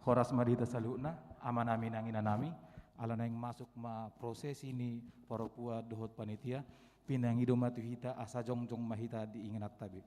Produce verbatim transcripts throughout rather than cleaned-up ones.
Horas ma di hita saluhutna, amanami nang inanami, ala naeng masuk ma prosesi ni parompuan dohot panitia, pinangido ma tu hita asa jongjong ma hita di ingananta be.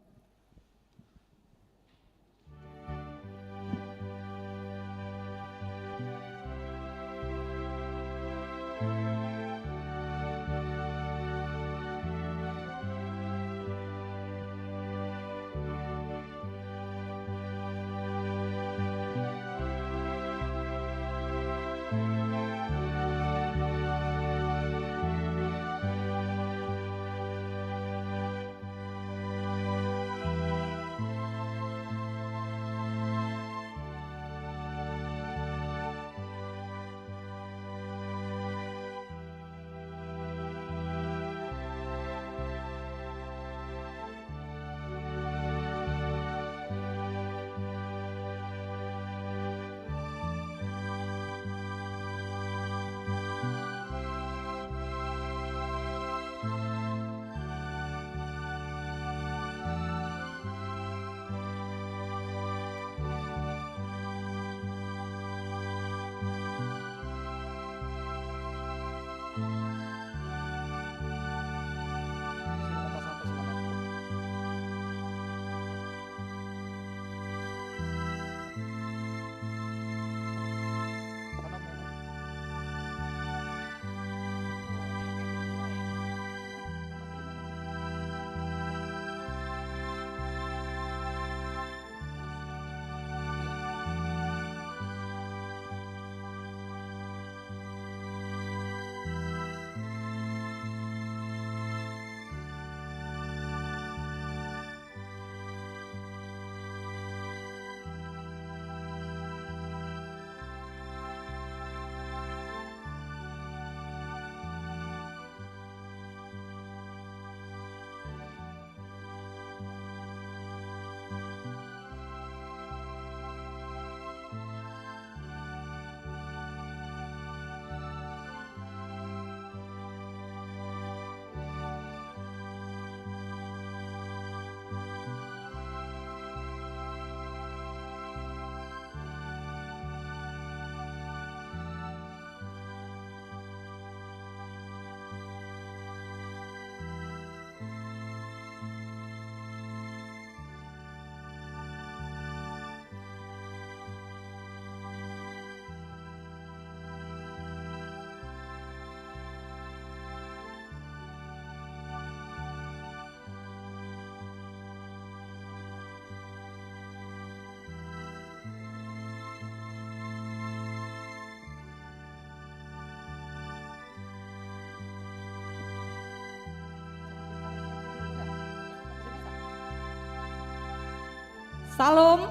Syalom.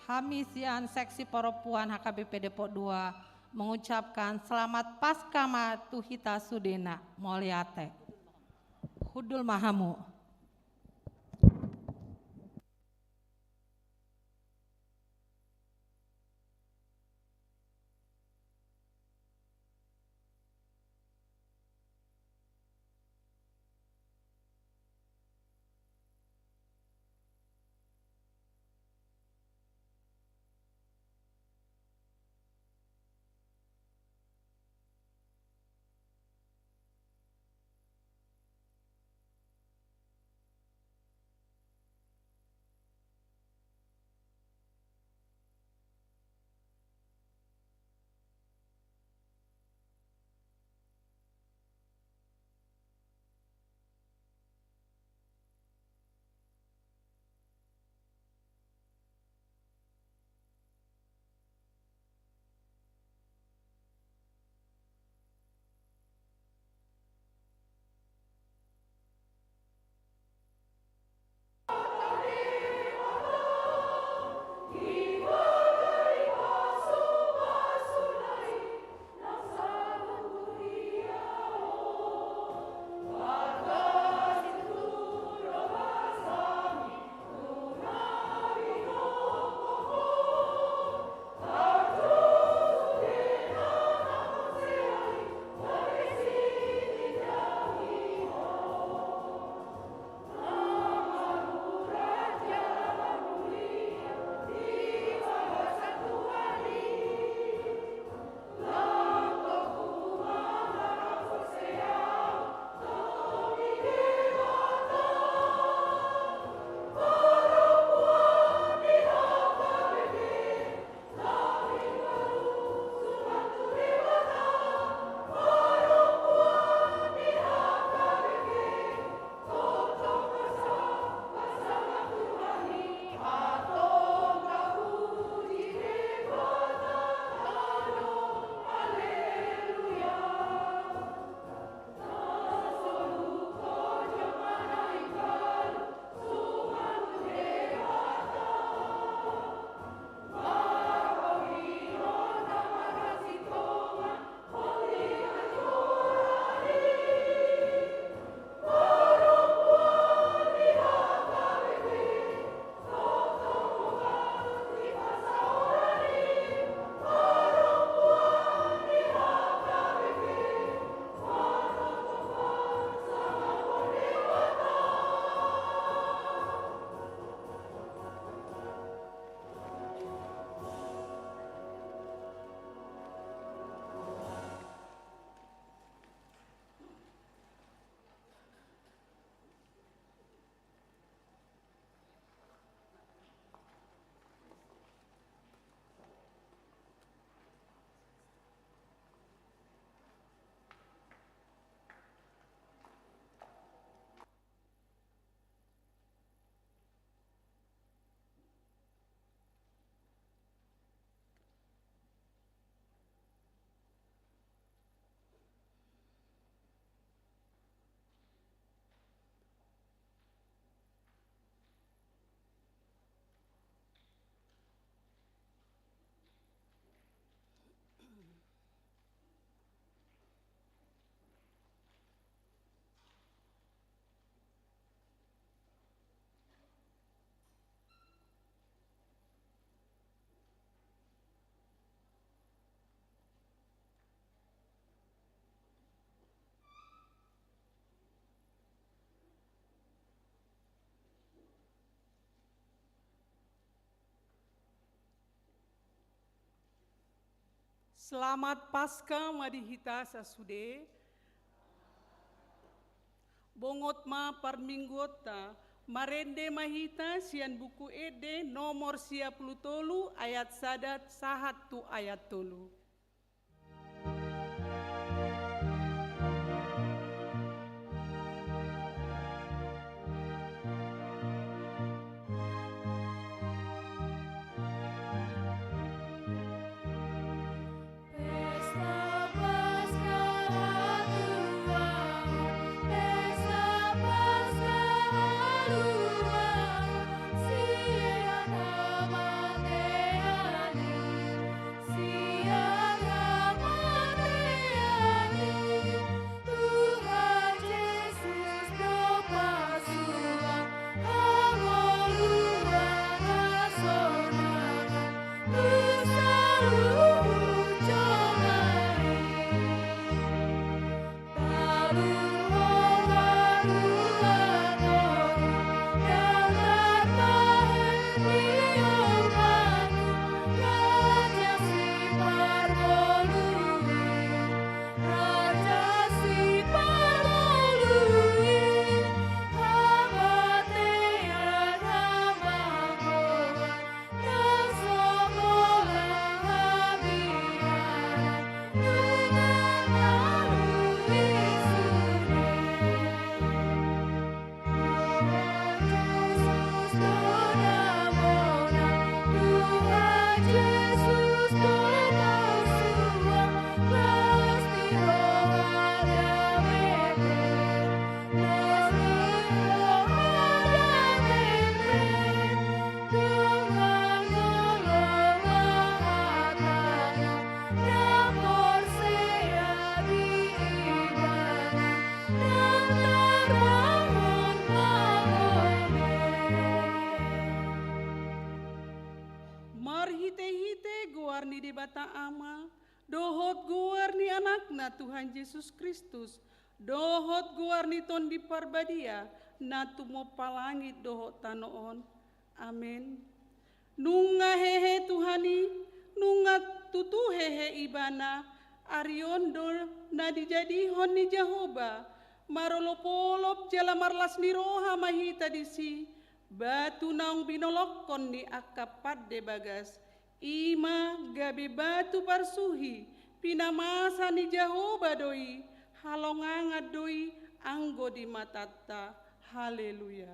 Hami sian Seksi Parompuan H K B P Depok dua mengucapkan selamat Paskah ma tu hita sudena. Mauliate. Hundul ma hamu. Selamat Paskah ma di hita sasude. Bongot ma parmingguonta, marende ma hita sian Buku Ende nomor sia pulu tolu ayat sada sahat tu ayat tolu. Marhitehite goar ni Debata Ama, dohot goar ni Anakna Tuhan Jesus Kristus, dohot goar ni Tondi Parbadia, na tumompa langit dohot tano on. Amen. Nunga hehe Tuhan i, nunga tutu hehe Ibana, ari on do na dijadihon ni Jahowa, marolopolop jala marlas ni roha ma hita disi, batu naung binolongkon ni angka pande bagas, i ma gabe batu parsuhi, pinamasa ni Jahowa do i, halongangan do i anggo di matanta. Haleluya.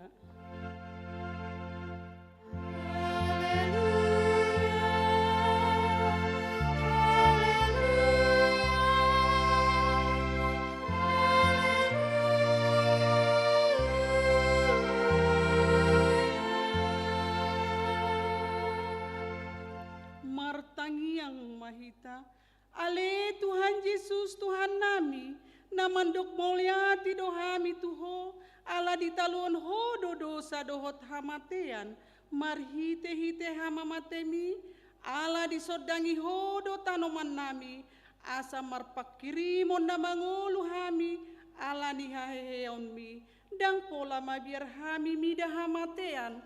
Martangiang ma hita. Ale Tuhan Jesus, Tuhannami, na mandok mauliate do hami tu Ho, ala ditaluhon Ho do dosa dohot hamatean, marhitehite hamamatemi, ala disondangi Ho do tanomannami, asa marpanghirimon na mangolu hami, ala ni haheheonmi, ndang pola mabiar hami mida hamatean,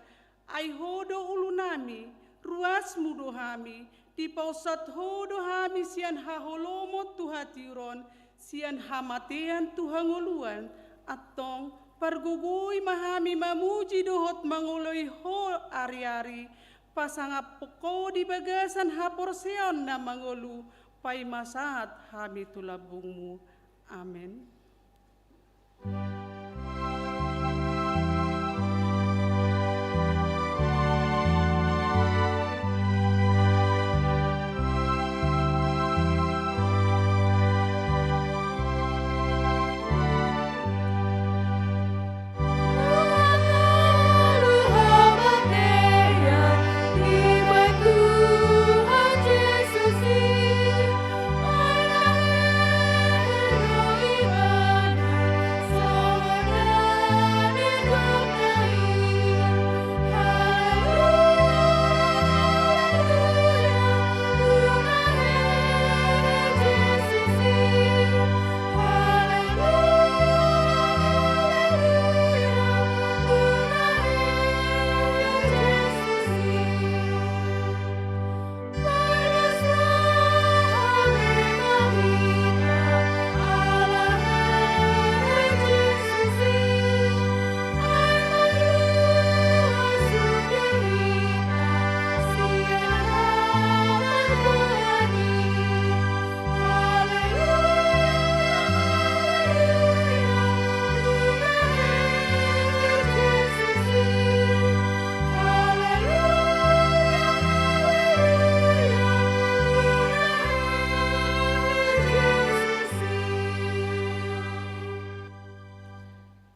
ai Ho do ulunami, ruasmu do hami, dipasahat Ho do hami sian haholomon tu hatiuron, sian hamatean tu hangoluan, antong pargogoi ma hami mamuji dohot mangoloi Ho ariari, pasangaphon Ho di bagasan haporseaon na mangolu, paima sahat hami tu lambungmu. Amen.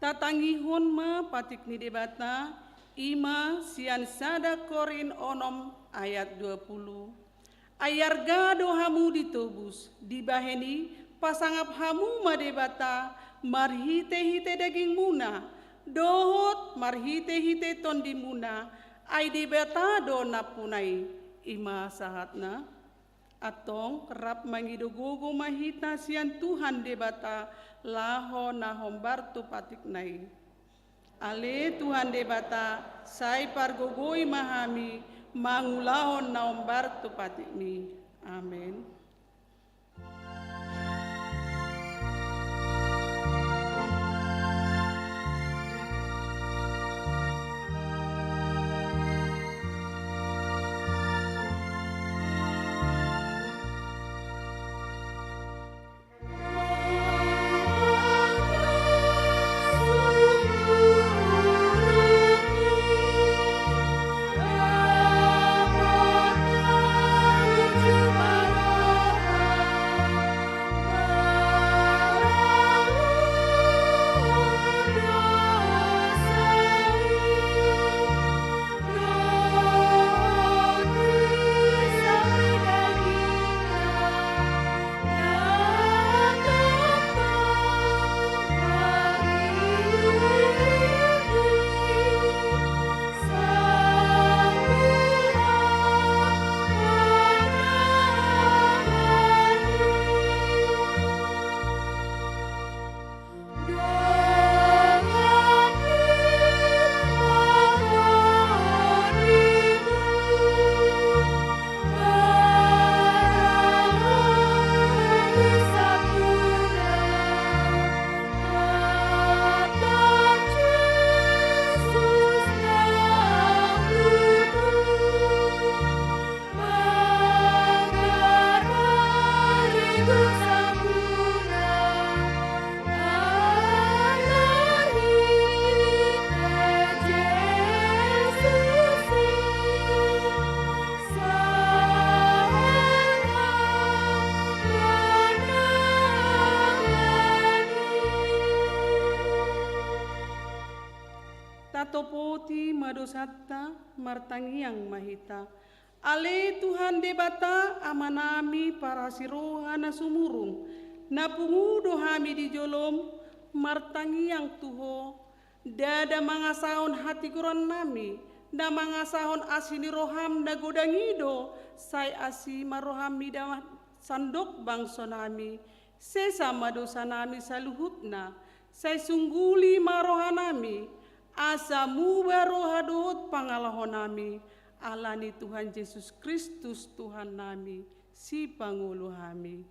Tatangihon ma patik ni Debata, i ma sian sada Korint onom ayat dua puluh. Ai arga do hamu ditobus, dibahen i pasangap hamu ma Debata marhitehite dagingmuna, dohot marhitehite tondimuna, ai Debata do nampuna i. I ma sahatna. Antong rap mangido gogo ma hita sian Tuhan Debata laho na hombar tu patikna i. Ale Tuhan Debata, sai pargogoi ma hami mangulahon na hombar tu patikmi. Amen. Tatopoti ma dosanta, martangiang ma hita. Ale Tuhan Debata, Amanami parasi roha na sumurung, na pungu do hami di jolom, martangiang tu Ho, ndada mangasahon hatigorannami, na mangasahon asi ni roham na godang i do, sai asi ma roham mida sandok bangsonami, sesa ma dosanami saluhutna, sai sungguli ma rohanami, asa muba roha dohot pangalahonami, ala ni Tuhan Jesus Kristus Tuhannami, Sipangolu hami.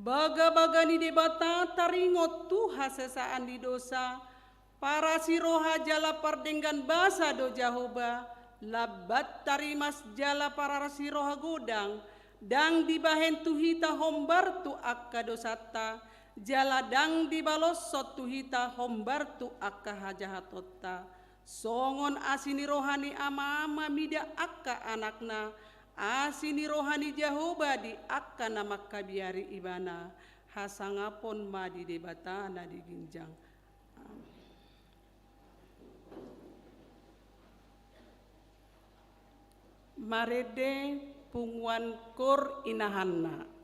Bagabaga ni Debata taringot tu hasesaan ni dosa, parasi roha jala pardenggan basa do Jahowa, lambat tarimas jala parasi roha godang, ndang dibahen tu hita hombar tu angka dosanta, jala ndang dibaloshon tu hita hombar tu angka hajahatonta. Songon asi ni roha ni ama ma mida angka anakna, asi ni roha ni Jahowa di angka na mangkabiari ibana, hasangapon ma di Debata na di ginjang. Amen. Marende punguan koor inahanna.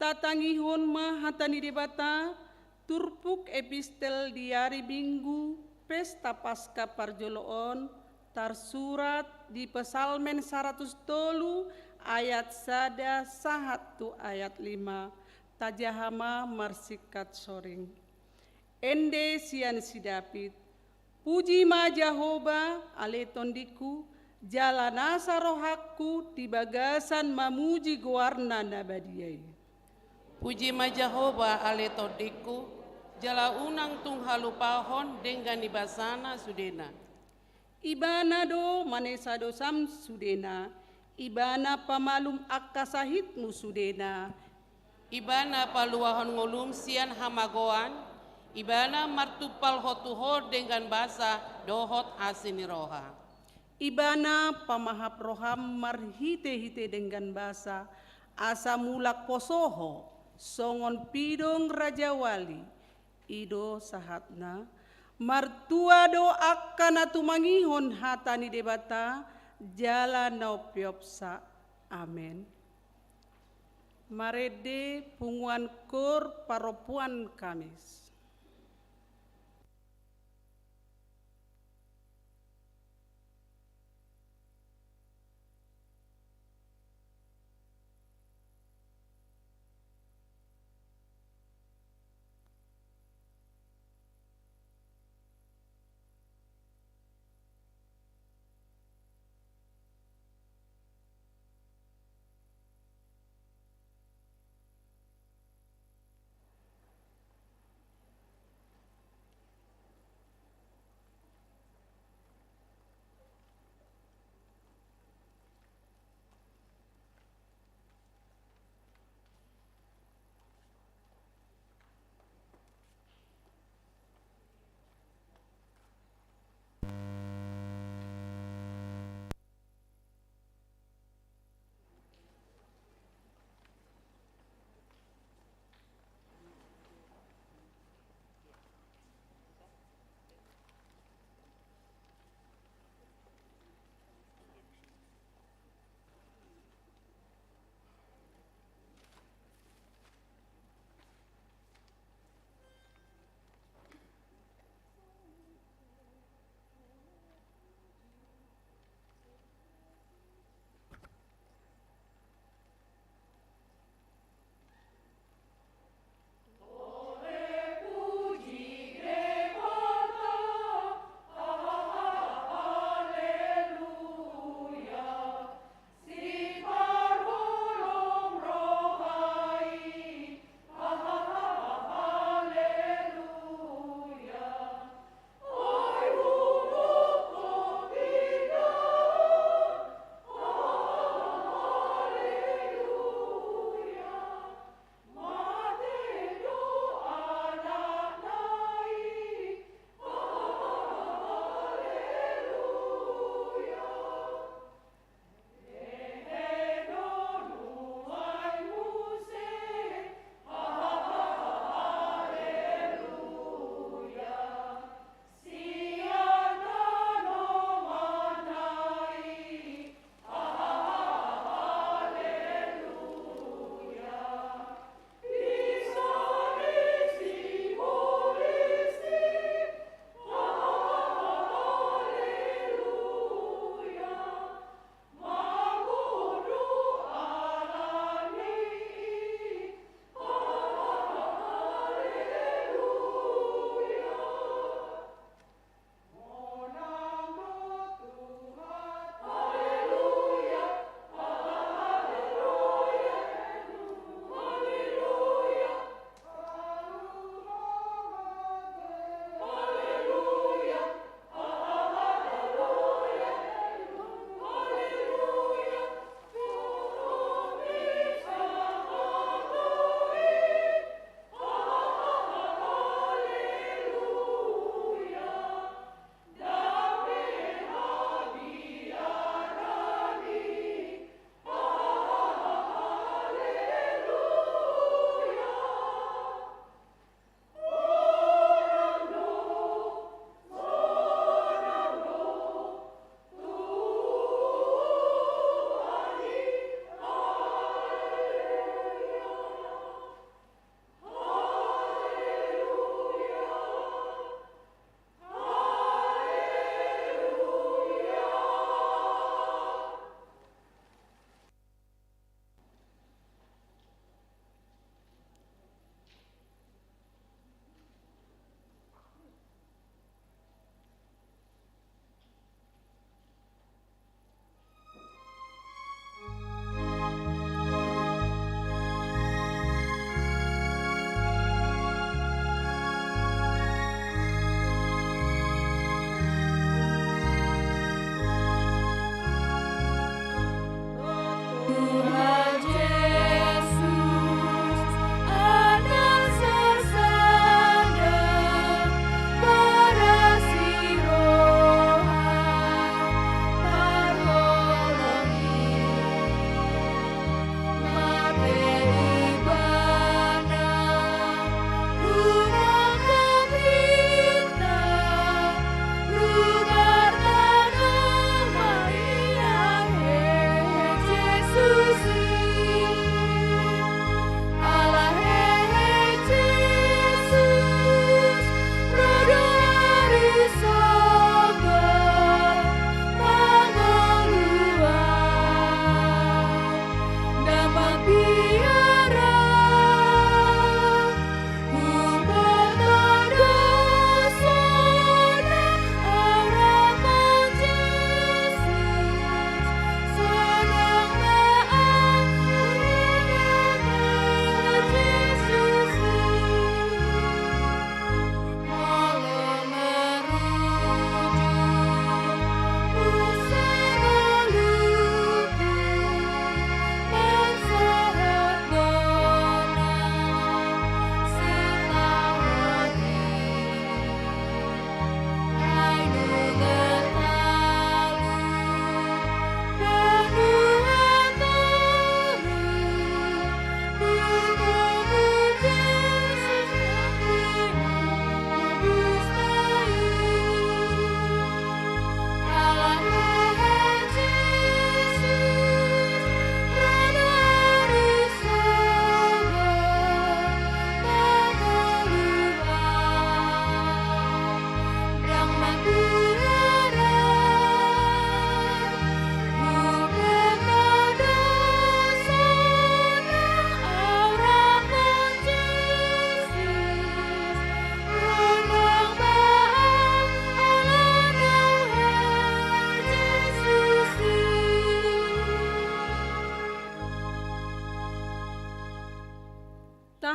Hatangihon ma hata ni Debata, turpuk epistel di ari Minggu, pesta Paska parjolo on, tarsurat di Psalmen saratus tolu ayat sada sahat tu ayat lima. Tajaha ma marsingkat soring. Ende sian si Daud. Puji ma Jahowa, ale tondingku, jala nasa rohangku di bagasan mamuji goarna na badia i. Puji ma Jahowa, ale tondingku, jala unang tung halupahon denggan ni basana sudena. Ibana do manesa dosam sudena, Ibana pamalum angka sahitmu sudena. Ibana paluahon ngolum sian hamagoan, Ibana martumpal ho tu ho denggan basa dohot asi ni roha. Ibana pamahap roham marhite-hite denggan basa, asa mulak poso ho, songon pidong rajawali, i do sahatna, martua do angka na tumangihon hata ni Debata, jala na umpeopsa. Amen. Marende punguan koor parompuan Kamis.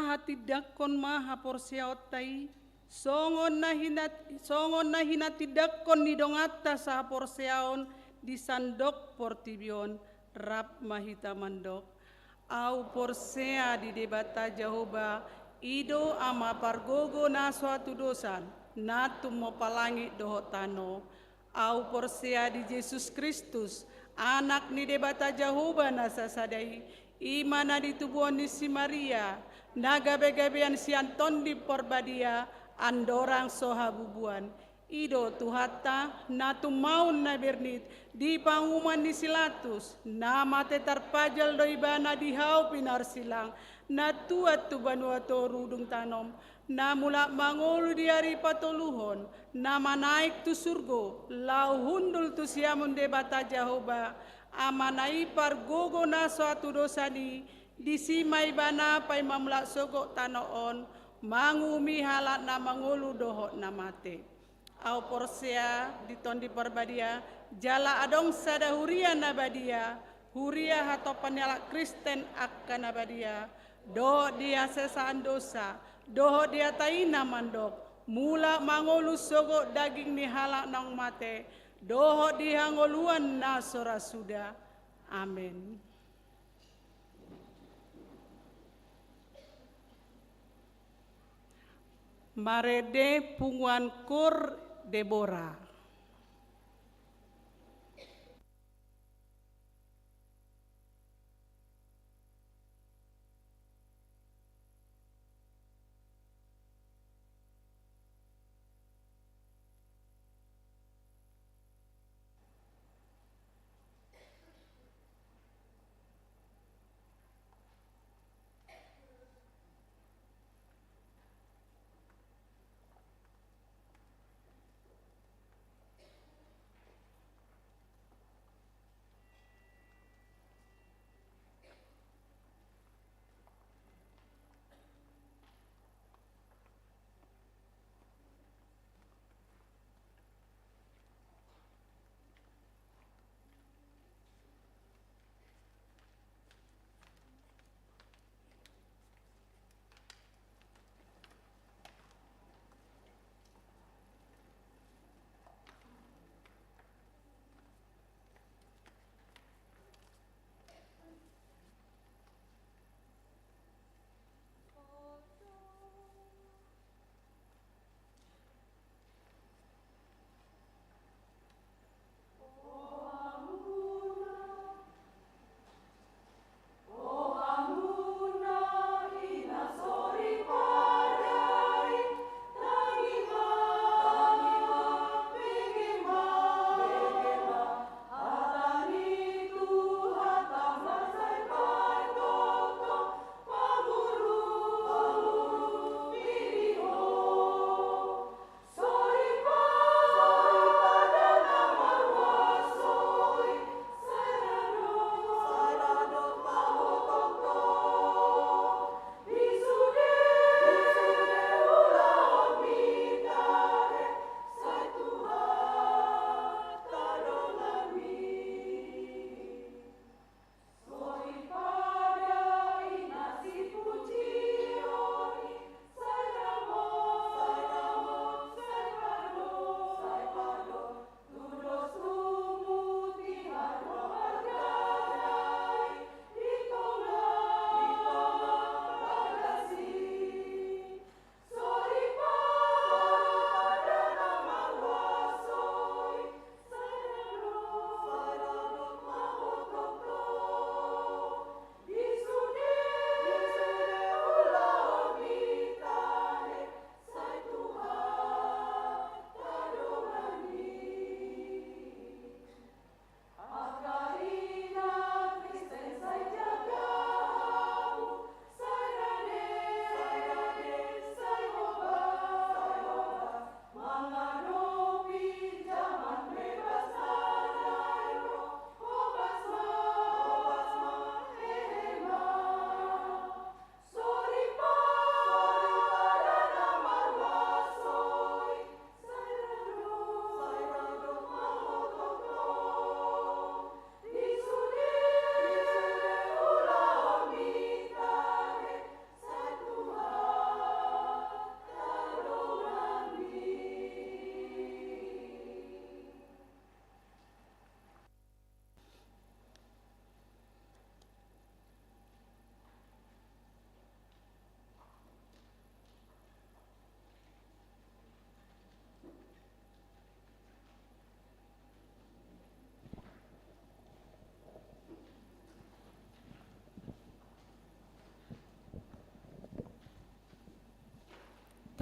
Hatindangkon ma haporseaonta i, songon na hinat-, songon na hinatindangkon ni donganta sahaporseaon di sandok portibi on, rap ma hita mandok: Ahu porsea di Debata Jahowa, i do Ama pargogo na so hatudosan, na tumompa langit dohot tano. Ahu porsea di Jesus Kristus, Anak ni Debata Jahowa na sasada i, i ma na ditubuhon ni si Maria, na gabegabean sian Tondi Parbadia, andorang so habubuan. I do Tuhanta, na tumaon na bernit di panguhuman ni si Latus, na mate tarpajal do ibana di hau pinarsilang, na tuat tu banua toru dung tanom, na mulak mangolu di ari patoluhon, na manaek tu surgo, laho hundul tu siamun Debata Jahowa, Amana i pargogo na so hatudosan i, disi ma ibana paima mulak sogot tano on, manguhumi halak na mangolu dohot na mate. Ahu porsea di Tondi Parbadia, jala adong sada huria na badia, huria hatompa ni halak Kristen angka na badia, dohot di hasesaan dosa, dohot di hata i na mandok: Mulak mangolu sogot daging ni halak naung mate, dohot di hangoluan na so ra suda. Amen. Marende punguan Koor Debora.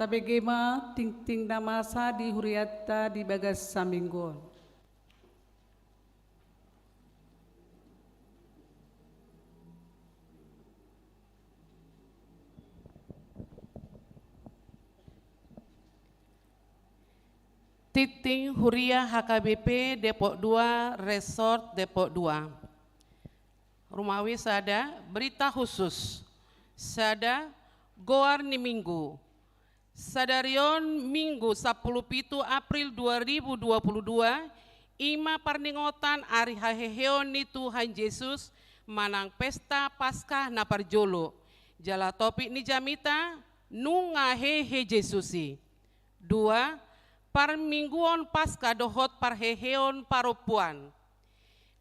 Tabege ma tingting na masa di hurianta di bagas saminggu on. Tingting Huria H K B P Depok dua, Resort Depok dua. Rumawi sada, berita khusus. Sada, goar ni minggu. Sadari on Minggu sampulu pitu April dua ribu dua puluh dua, i ma parningotan ari haheheon ni Tuhan Jesus manang pesta Paskah na parjolo. Jala topik ni jamita, nunga hehe Jesus i. Dua, parmingguon Paskah dohot parheheon parompuan.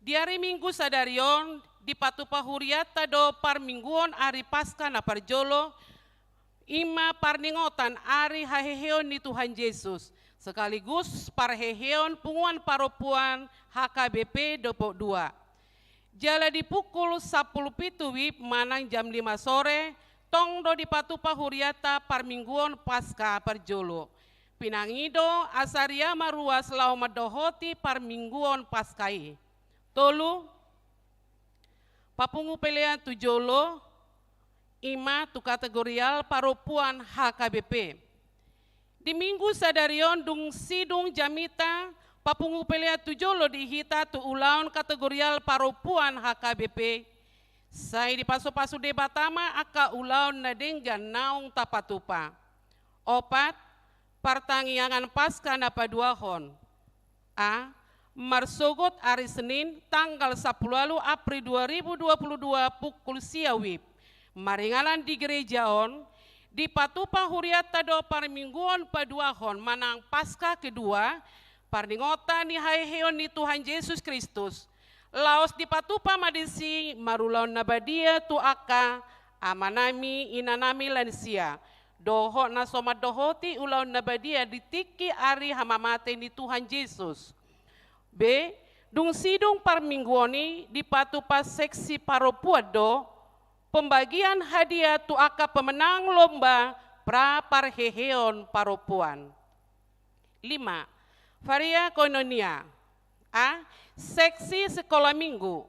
Di ari Minggu sadari on, dipatupa hurianta do parmingguon ari Paskah na parjolo, i ma parningotan ari haheheon ni Tuhan Jesus, sekaligus parheheon punguan parompuan H K B P Depok dua. Jala di pukul sampulu pitu wib manang jam lima sore, tong do dipatupa hurianta parmingguon Paskah parjolo. Pinangido asa ria ma ruas laho mandohoti parmingguon Paskah i. Tolu, papungu pelean tu jolo, i ma tu kategorial parompuan H K B P. Di Minggu sadari on dung sidung jamita, papungu pelean tu jolo di hita tu ulaon kategorial parompuan H K B P. Sai dipasupasu Debata ma angka ulaon na denggan naung tapatupa. Opat, partangiangan Paskah na paduahon. A, marsogot ari Senin tanggal sampulu ualu April dua ribu dua puluh dua pukul sia wib. Maringanan di gereja on, dipatupa hurianta do parmingguon paduahon manang Paskah kedua, parningotan ni haheheon ni Tuhan Jesus Kristus. Laos dipatupa ma disi marulaon na badia tu angka amanami, inanami lansia, dohot na so mandohoti ulaon na badia di tingki ari hamamate ni Tuhan Jesus. B, dung sidung parmingguon i dipatupa seksi parompuan do pembagian hadiah tu angka pemenang lomba pra parheheon parompuan. Lima, varia koinonia. A, seksi sekolah minggu.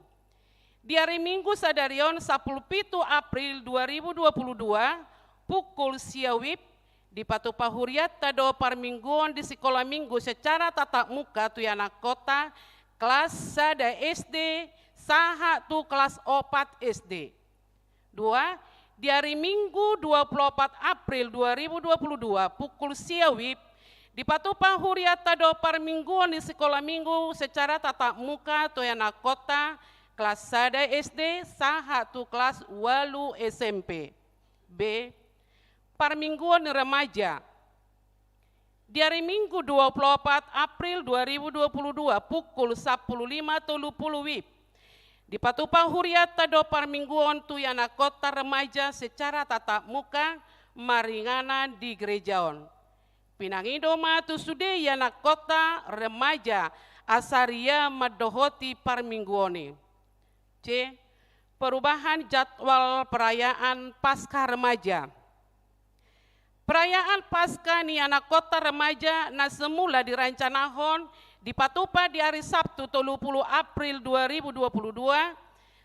Di ari Minggu sadari on sampulu pitu April dua ribu dua puluh dua, pukul sia wib, dipatupa hurianta do parmingguon di sekolah minggu secara tatap muka tu ianakhonta kelas sada S D sahat tu kelas opat S D. Dua, di ari Minggu dua puluh opat April dua ribu dua puluh dua pukul sia wib, dipatupa hurianta do parmingguon di sekolah minggu secara tatap muka tu ianakhonta kelas sada S D sahat tu kelas ualu S M P. B, parmingguon ni remaja. Di ari Minggu dua puluh opat April dua ribu dua puluh dua pukul sampulu lima tolu pulu wib, dipatupa hurianta do parmingguon tu ianakhonta remaja secara tatap muka maringanan di gereja on. Pinangido ma tu sude ianakhonta remaja asa ria mandohoti parmingguon i. C, perubahan jadwal perayaan Paskah remaja. Perayaan Paskah ni anakhonta remaja na semula dirancanahon dipatupa di ari Sabtu tolu pulu April dua ribu dua puluh dua,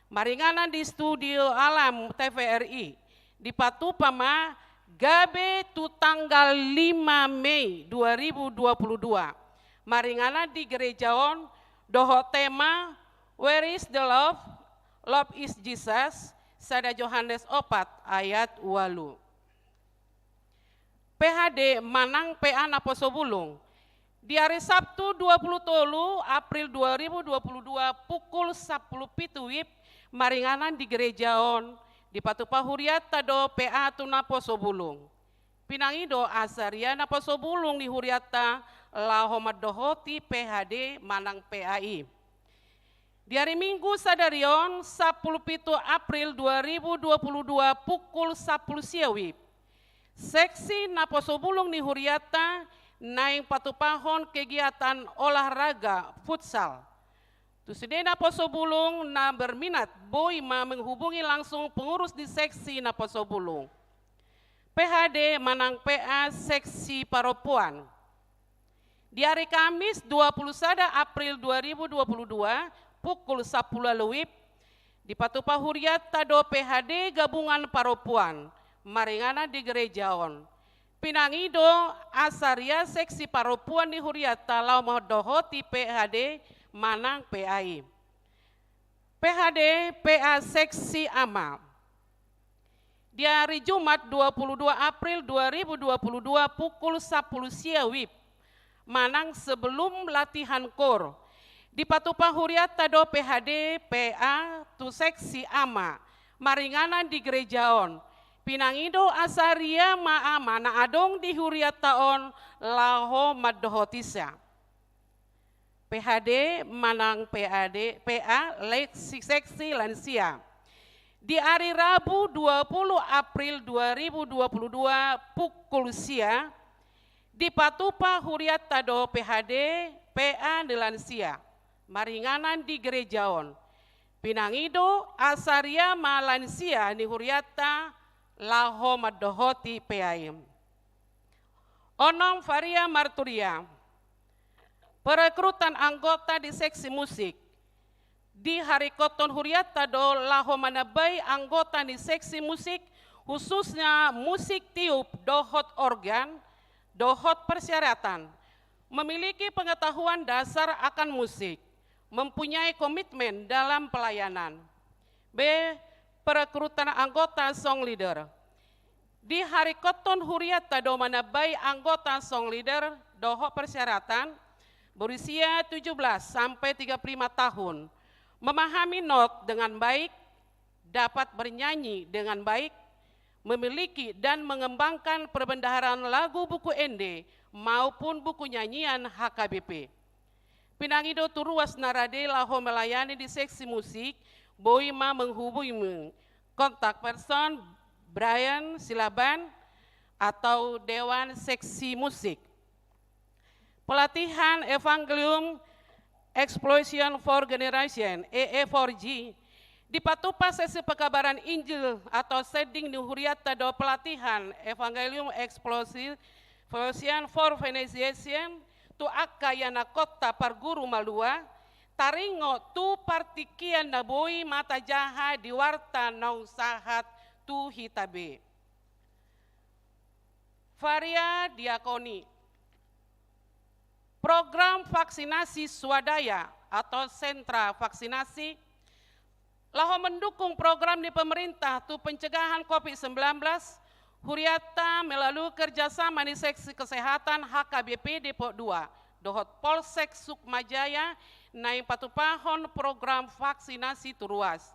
maringanan di Studio Alam T V R I, dipatupa ma gabe tu tanggal lima Mei dua ribu dua puluh dua, maringanan di gereja on dohot tema Where is the Love? Love is Jesus, sada Johannes opat ayat ualu. P H D manang P A naposobulung. Di ari Sabtu dua pulu tolu April dua ribu dua pulu dua pukul sampulu pitu wib maringanan di gereja on, dipatupa hurianta do P A tu naposobulung. Pinangido asa ria naposobulung ni hurianta laho mandohoti P H D manang P A i. Di ari Minggu sadari on sampulu pitu April dua ribu dua pulu dua pukul sampulu sia wib, seksi naposobulung ni hurianta naeng patupahon kegiatan olahraga futsal. Tu sude naposobulung na berminat boi ma menghubungi langsung pengurus di seksi naposobulung. P H D manang P A seksi parompuan. Di ari Kamis dua puluh sada April dua ribu dua puluh dua, pukul sampulu ualu WIB, dipatupa huriatta do P H D gabungan parompuan, maringanan di gereja on. Pinangido asa ria seksi parompuan ni huriatta laho mandohoti P H D manang P A i. P H D, P A seksi ama. Di ari Jumat dua puluh dua April dua ribu dua puluh dua pukul sampulu sia WIB, manang sebelum latihan kor, dipatupa huriatta do P H D, P A tu seksi ama, maringanan di gereja on. Pinangido asa ria ma ama na adong di huriatta on laho mandohotisa. P H D manang P A D, P A leksi seksi lansia. Di ari Rabu dua puluh April dua ribu dua puluh dua pukul sia, dipatupa huriatta do P H D, P A ni lansia, maringanan di gereja on. Pinangido asa ria ma lansia ni huriatta laho mandohoti P A i. Onom, varia marturia. Perekrutan anggota di seksi musik. Diharingkothon huriatta do laho manambai anggota ni seksi musik, khususnya musik tiup dohot organ, dohot persyaratan. Memiliki pengetahuan dasar akan musik, mempunyai komitmen dalam pelayanan. B. Perekrutan anggota song leader. Diharingkothon huriatta do manambai anggota song leader dohot persyaratan, berusia tujuh belas sampai tiga puluh lima tahun, memahami not dengan baik, dapat bernyanyi dengan baik, memiliki dan mengembangkan perbendaharaan lagu buku ende maupun buku nyanyian H K B P. Pinangido tu ruas na rade laho melayani di seksi musik, boi ma menghubungi kontak person Brian Silaban atau Dewan Seksi Musik. Pelatihan Evangelium Explosion for Generation, E E four G, dipatupa seksi pekabaran Injil atau sending ni huriatta do pelatihan Evangelium Explosi-, Explosion for Generation tu angka ianakhonta parguru malua, taringot tu partingkian na boi ma tajaha di warta naung sahat tu hita be. Varia diakoni. Program vaksinasi swadaya atau sentra vaksinasi laho mendukung program ni pemerintah tu pencegahan covid sembilan belas, huriatta melalui kerjasama ni seksi kesehatan H K B P Depok dua dohot Polsek Sukma Jaya naeng patupahon program vaksinasi tu ruas.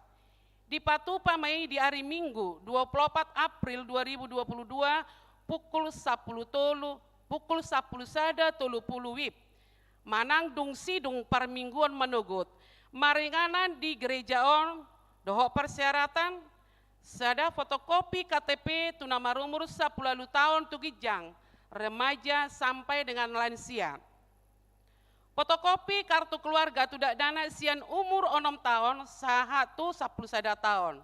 Dipatupa ma i di ari Minggu dua puluh opat April dua ribu dua puluh dua pukul sampulu tolu, pukul sampulu sada tolu pulu WIB. Manang dung sidung parmingguon manogot, maringanan di gereja on dohot persyaratan, sada fotokopi K T P tu na marumur sampulu ualu taon tu ginjang, remaja sampai dengan lansia. Fotokopi kartu keluarga tu dakdanak sian umur onom taon sahat tu sampulu sada taon.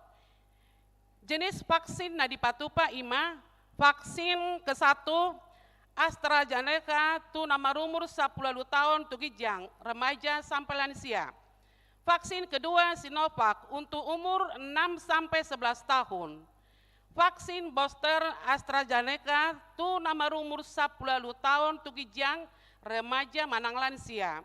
Jenis vaksin na dipatupa i ma vaksin kesatu AstraZeneca tu na marumur sampulu ualu taon tu ginjang, remaja sampai lansia. Vaksin kedua Sinovac untuk umur enam sampai sebelas tahun. Vaksin booster AstraZeneca tu na marumur sampulu ualu taon tu ginjang, remaja manang lansia.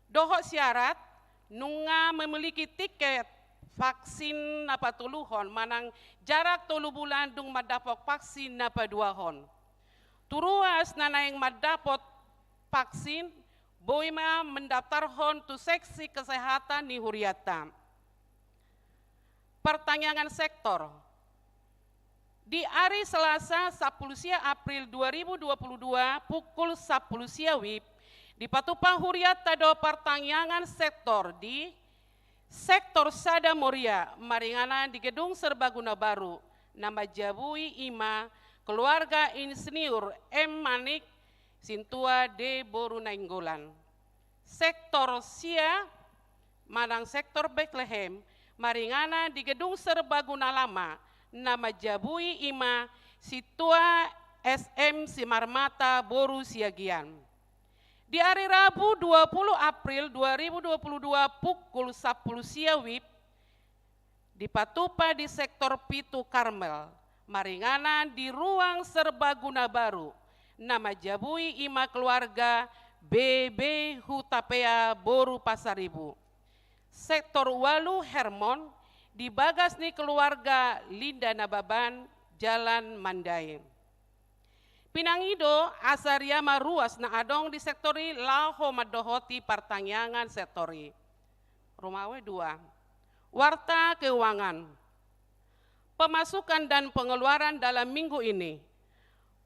Dohot syarat, nunga memiliki tiket vaksin na patoluhon manang jarak tolu bulan dung mandapot vaksin na paduahon. Tu ruas na naeng mandapot vaksin, boi ma mendaftarhon tu seksi kesehatan ni huriatta. Partangiangan sektor. Di ari Selasa sampulu sia April dua ribu dua puluh dua pukul sampulu sia WIB, dipatupa huriatta do partangiangan sektor di Sektor sada Moria, maringanan di Gedung Serbaguna Baru, na manjabui i ma keluarga Insinyur M Manik, Sintua D Boru Nainggolan. Sektor sia manang sektor Betlehem, maringanan di Gedung Serbaguna Lama, na manjabui i ma Sintua S M Simarmata boru Siagian. Di ari Rabu dua puluh April dua ribu dua puluh dua pukul sampulu sia wib, dipatupa di sektor pitu Karmel, maringanan di ruang serbaguna baru, na manjabui i ma keluarga B B Hutapea boru Pasaribu. Sektor ualu Hermon, di bagas ni keluarga Linda Nababan, Jalan Mandai. Pinangido asa ria ma ruas na adong di sektor i laho mandohoti partangiangan sektor i. Romawi dua. Warta keuangan. Pemasukan dan pengeluaran dalam minggu ini.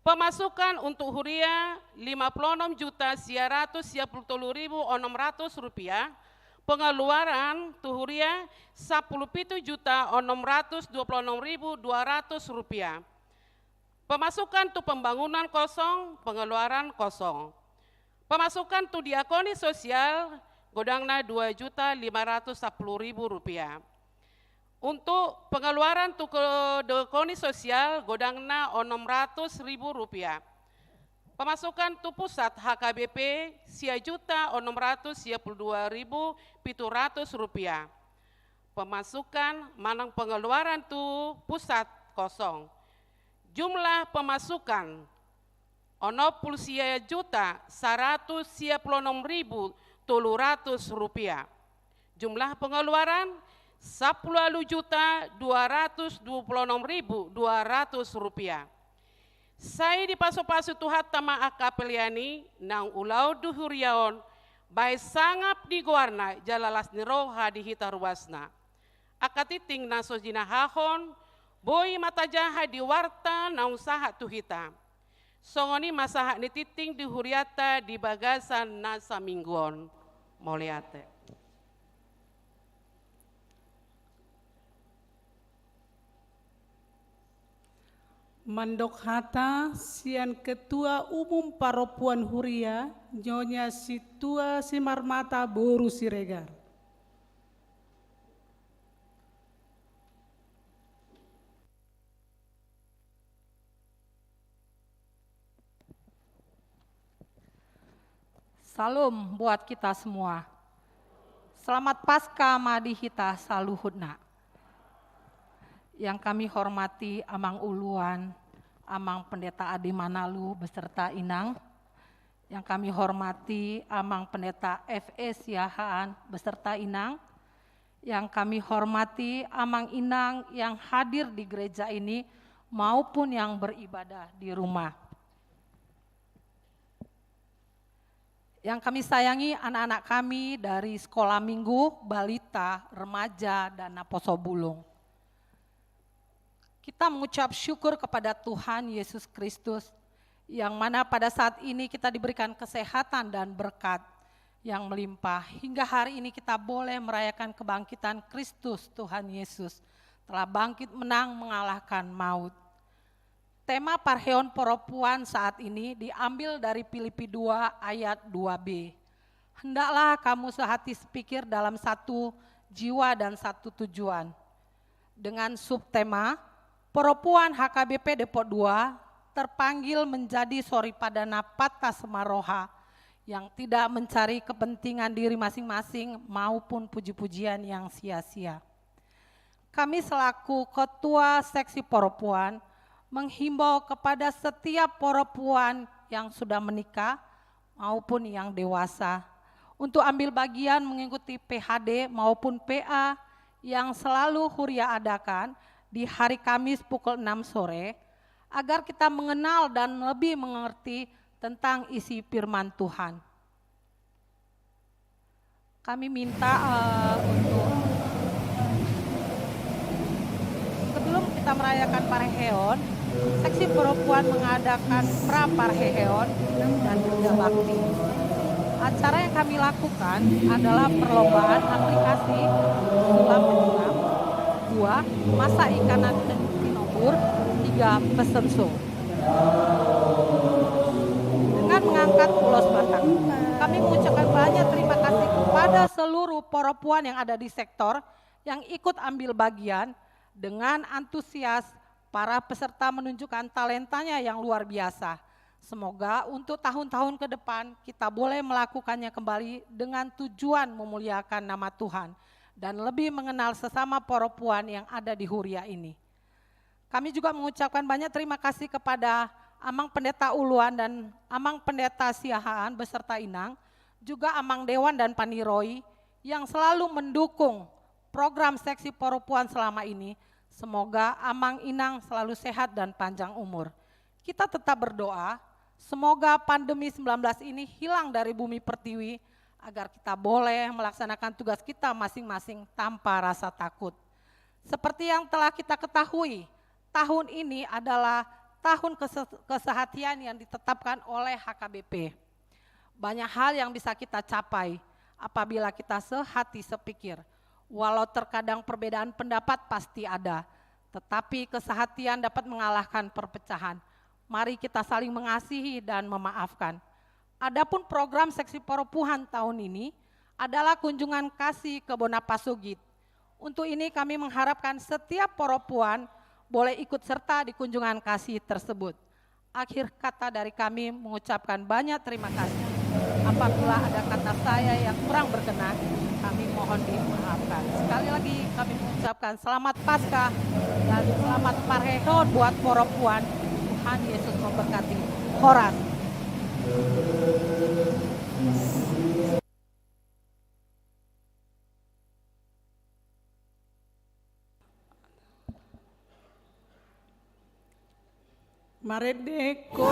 Pemasukan untuk huria lima puluh enam juta sia ratus sia puluh tolu ribu onom ratus rupiah. Pengeluaran tu huria sampulu pitu juta onom ratus dua puluh enam ribu dua ratus rupiah. Pemasukan tu pembangunan kosong, pengeluaran kosong. Pemasukan tu diakoni sosial godangna dua juta lima ratus sampulu ribu rupiah. Untuk pengeluaran tu ke-, diakoni sosial godangna onom ratus ribu rupiah. Pemasukan tu pusat H K B P sia juta onom ratus sia puluh dua ribu pitu ratus rupiah. Pemasukan manang pengeluaran tu pusat kosong. Jumlah pemasukan onom puluh sia juta saratus sia puluh onom ribu tolu ratus rupiah. Jumlah pengeluaran sampulu ualu juta dua ratus dua puluh onom ribu dua ratus rupiah. Sai dipasupasu Tuhanta ma angka pelean i naung ulaon di huria on, baen sangap di goarna jala las ni roha di hita ruasna. Angka tingting na so jinahahon, boi ma tajaha di warta naung sahat tu hita. Songon i ma sahat ni tingting di hurianta di bagasan na saminggu on. Mauliate. Mandok hata sian Ketua Umum Parompuan Huria, Nyonya Sintua Simarmata boru Siregar. Syalom buat kita semua. Selamat Paskah ma di hita saluhutna. Yang kami hormati Amang Uluan, Amang Pendeta Ade Manalu beserta Inang. Yang kami hormati Amang Pendeta F E Siahaan beserta Inang. Yang kami hormati Amang Inang yang hadir di gereja ini maupun yang beribadah di rumah. Yang kami sayangi anak-anak kami dari Sekolah Minggu, Balita, Remaja, dan Naposobulung. Kita mengucap syukur kepada Tuhan Yesus Kristus, yang mana pada saat ini kita diberikan kesehatan dan berkat yang melimpah. Hingga hari ini kita boleh merayakan kebangkitan Kristus, Tuhan Yesus telah bangkit menang mengalahkan maut. Tema parheon parompuan saat ini diambil dari Filipi dua ayat dua b. Hendaklah kamu sehati sepikir dalam satu jiwa dan satu tujuan. Dengan subtema, parompuan H K B P Depok dua terpanggil menjadi soripada na pantas marroha yang tidak mencari kepentingan diri masing-masing maupun puji-pujian yang sia-sia. Kami selaku Ketua Seksi Parompuan menghimbau kepada setiap parompuan yang sudah menikah maupun yang dewasa untuk ambil bagian mengikuti P H D maupun P A yang selalu Huria adakan di hari Kamis pukul enam sore, agar kita mengenal dan lebih mengerti tentang isi firman Tuhan. Kami minta, eh, untuk sebelum kita merayakan parheheon, Seksi Parompuan mengadakan pra parheheon dan juga bakti. Acara yang kami lakukan adalah perlombaan aplikasi sulap menyelam, dua, masak ikan asin tinobur, tiga, pesen so. Dengan mengangkat ulos Batak, kami mengucapkan banyak terima kasih kepada seluruh parompuan yang ada di sektor yang ikut ambil bagian dengan antusias Para peserta menunjukkan talentanya yang luar biasa. Semoga untuk tahun-tahun ke depan kita boleh melakukannya kembali dengan tujuan memuliakan nama Tuhan dan lebih mengenal sesama perempuan yang ada di Huria ini. Kami juga mengucapkan banyak terima kasih kepada Amang Pendeta Uluan dan Amang Pendeta Siahaan beserta Inang, juga Amang Dewan dan Paniroi yang selalu mendukung program seksi perempuan selama ini. Semoga Amang Inang selalu sehat dan panjang umur. Kita tetap berdoa, semoga pandemi sembilan belas ini hilang dari bumi pertiwi, agar kita boleh melaksanakan tugas kita masing-masing tanpa rasa takut. Seperti yang telah kita ketahui, tahun ini adalah tahun kese-, kesehatian yang ditetapkan oleh H K B P. Banyak hal yang bisa kita capai apabila kita sehati sepikir. Walau terkadang perbedaan pendapat pasti ada, tetapi kesehatian dapat mengalahkan perpecahan. Mari kita saling mengasihi dan memaafkan. Adapun program seksi perempuan tahun ini adalah kunjungan kasih ke Bona Pasogit. Untuk ini kami mengharapkan setiap perempuan boleh ikut serta di kunjungan kasih tersebut. Akhir kata dari kami mengucapkan banyak terima kasih. Apabila ada kata saya yang kurang berkenan, kami mohon dimaafkan. Sekali lagi kami mengucapkan selamat Paskah dan selamat parhehon buat perempuan. Tuhan Yesus memberkati. Horas. Marende ko.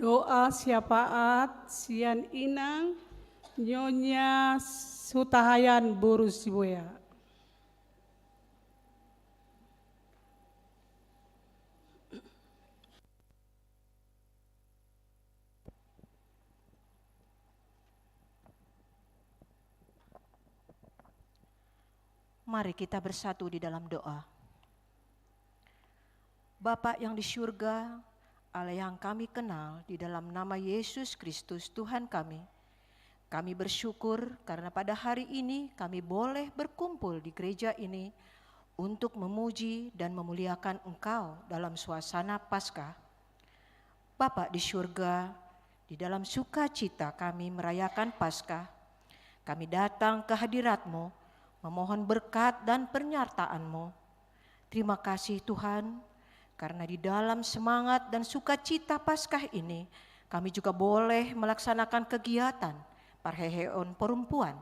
Doa syafaat sian Inang Nyonya Hutahaean boru Sibuea. Mari kita bersatu di dalam doa. Bapa yang di surga, Allah yang kami kenal, di dalam nama Yesus Kristus, Tuhan kami, kami bersyukur karena pada hari ini kami boleh berkumpul di gereja ini untuk memuji dan memuliakan Engkau dalam suasana Paskah. Bapa di surga, di dalam sukacita kami merayakan Paskah, kami datang ke hadirat-Mu, memohon berkat dan penyertaan-Mu. Terima kasih Tuhan, karena di dalam semangat dan sukacita Paskah ini, kami juga boleh melaksanakan kegiatan parheheon perempuan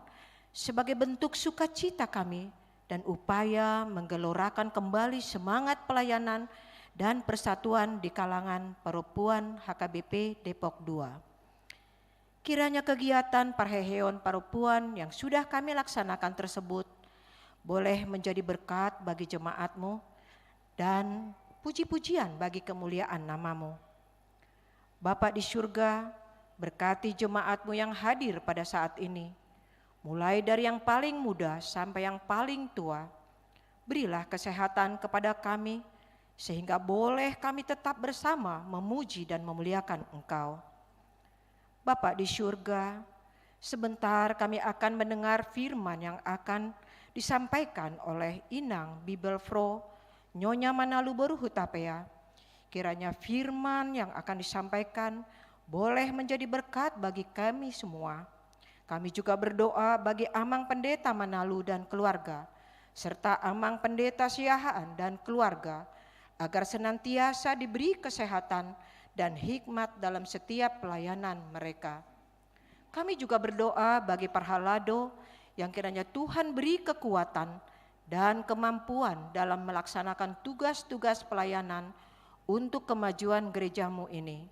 sebagai bentuk sukacita kami dan upaya menggelorakan kembali semangat pelayanan dan persatuan di kalangan perempuan H K B P Depok dua. Kiranya kegiatan parheheon perempuan yang sudah kami laksanakan tersebut boleh menjadi berkat bagi jemaat-Mu dan puji-pujian bagi kemuliaan nama-Mu. Bapa di surga, berkati jemaat-Mu yang hadir pada saat ini, mulai dari yang paling muda sampai yang paling tua. Berilah kesehatan kepada kami, sehingga boleh kami tetap bersama memuji dan memuliakan Engkau. Bapa di surga, sebentar kami akan mendengar firman yang akan disampaikan oleh Inang Bibelvrouw Nyonya Manalu boru Hutapea. Kiranya firman yang akan disampaikan boleh menjadi berkat bagi kami semua. Kami juga berdoa bagi Amang Pendeta Manalu dan keluarga, serta Amang Pendeta Siahaan dan keluarga, agar senantiasa diberi kesehatan dan hikmat dalam setiap pelayanan mereka. Kami juga berdoa bagi parhalado yang kiranya Tuhan beri kekuatan dan kemampuan dalam melaksanakan tugas-tugas pelayanan untuk kemajuan gereja-Mu ini.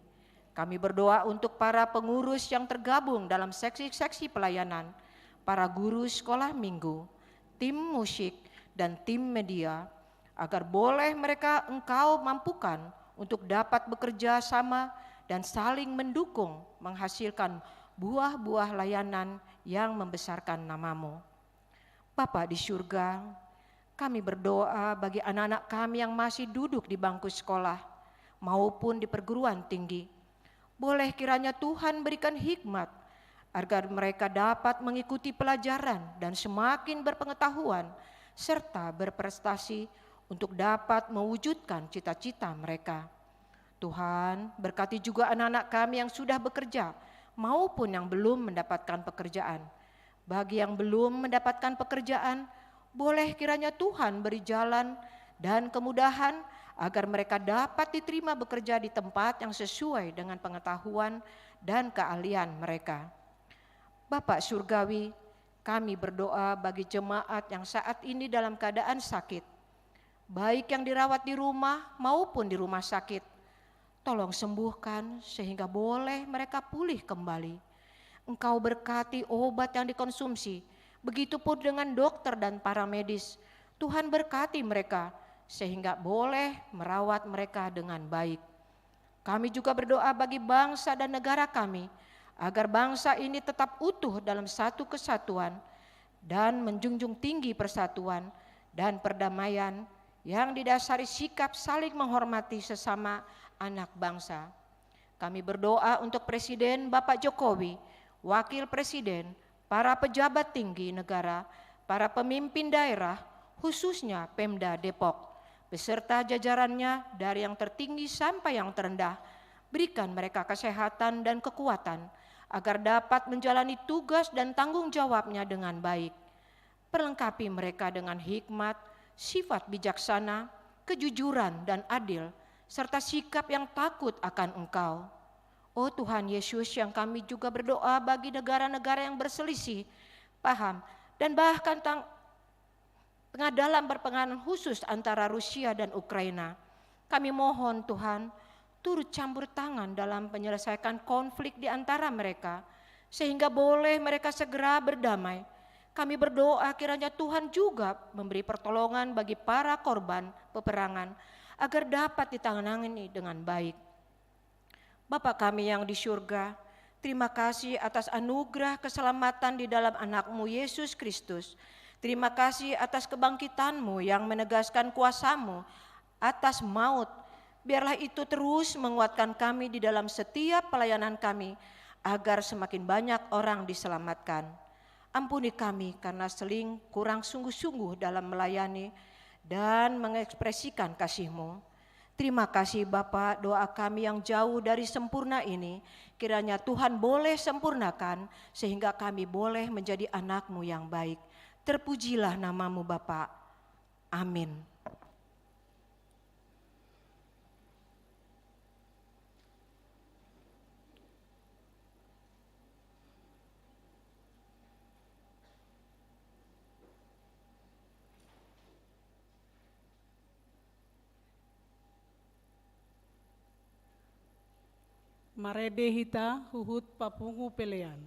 Kami berdoa untuk para pengurus yang tergabung dalam seksi-seksi pelayanan, para guru sekolah minggu, tim musik, dan tim media, agar boleh mereka Engkau mampukan untuk dapat bekerja sama dan saling mendukung menghasilkan buah-buah layanan yang membesarkan nama-Mu. Bapa di surga, kami berdoa bagi anak-anak kami yang masih duduk di bangku sekolah maupun di perguruan tinggi. Boleh kiranya Tuhan berikan hikmat agar mereka dapat mengikuti pelajaran dan semakin berpengetahuan serta berprestasi untuk dapat mewujudkan cita-cita mereka. Tuhan, berkati juga anak-anak kami yang sudah bekerja maupun yang belum mendapatkan pekerjaan. Bagi yang belum mendapatkan pekerjaan, boleh kiranya Tuhan beri jalan dan kemudahan agar mereka dapat diterima bekerja di tempat yang sesuai dengan pengetahuan dan keahlian mereka. Bapa Surgawi, kami berdoa bagi jemaat yang saat ini dalam keadaan sakit, baik yang dirawat di rumah maupun di rumah sakit. Tolong sembuhkan sehingga boleh mereka pulih kembali. Engkau berkati obat yang dikonsumsi, begitupun dengan dokter dan para medis. Tuhan berkati mereka sehingga boleh merawat mereka dengan baik. Kami juga berdoa bagi bangsa dan negara kami, agar bangsa ini tetap utuh dalam satu kesatuan dan menjunjung tinggi persatuan dan perdamaian yang didasari sikap saling menghormati sesama anak bangsa. Kami berdoa untuk Presiden Bapak Jokowi, Wakil Presiden, para pejabat tinggi negara, para pemimpin daerah, khususnya Pemda Depok, beserta jajarannya dari yang tertinggi sampai yang terendah. Berikan mereka kesehatan dan kekuatan agar dapat menjalani tugas dan tanggung jawabnya dengan baik. Perlengkapi mereka dengan hikmat, sifat bijaksana, kejujuran, dan adil, serta sikap yang takut akan Engkau. Oh Tuhan Yesus, yang kami juga berdoa bagi negara-negara yang berselisih paham dan bahkan tang-, tengah dalam berpengaruh khusus antara Rusia dan Ukraina. Kami mohon Tuhan, turut campur tangan dalam menyelesaikan konflik di antara mereka, sehingga boleh mereka segera berdamai. Kami berdoa kiranya Tuhan juga memberi pertolongan bagi para korban peperangan, agar dapat ditangani dengan baik. Bapa kami yang di surga, terima kasih atas anugerah keselamatan di dalam Anak-Mu Yesus Kristus. Terima kasih atas kebangkitan-Mu yang menegaskan kuasa-Mu atas maut. Biarlah itu terus menguatkan kami di dalam setiap pelayanan kami, agar semakin banyak orang diselamatkan. Ampuni kami karena sering kurang sungguh-sungguh dalam melayani dan mengekspresikan kasih-Mu. Terima kasih Bapa, doa kami yang jauh dari sempurna ini, kiranya Tuhan boleh sempurnakan, sehingga kami boleh menjadi anak-Mu yang baik. Terpujilah nama-Mu Bapa. Amin. Marende hita huhut papungu pelean.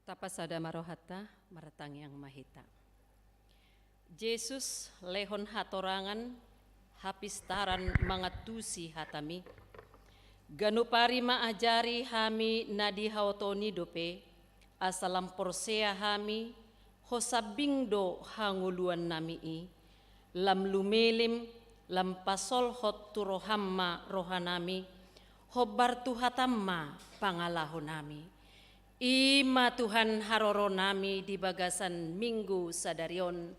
Tapasada ma rohanta, martangiang ma hita. Jesus, lehon hatorangan, hapistaran mangantusi hatami. Ganup ari ma ajari hami na di haotoon i dope, asa lam porsea hami, ho sambing do hangoluannami i, lam lumelem, lam pasolhot tu roham ma rohanami, hombar tu hatam ma pangalahonami. I ma Tuhan haroronami di bagasan Minggu sadari on,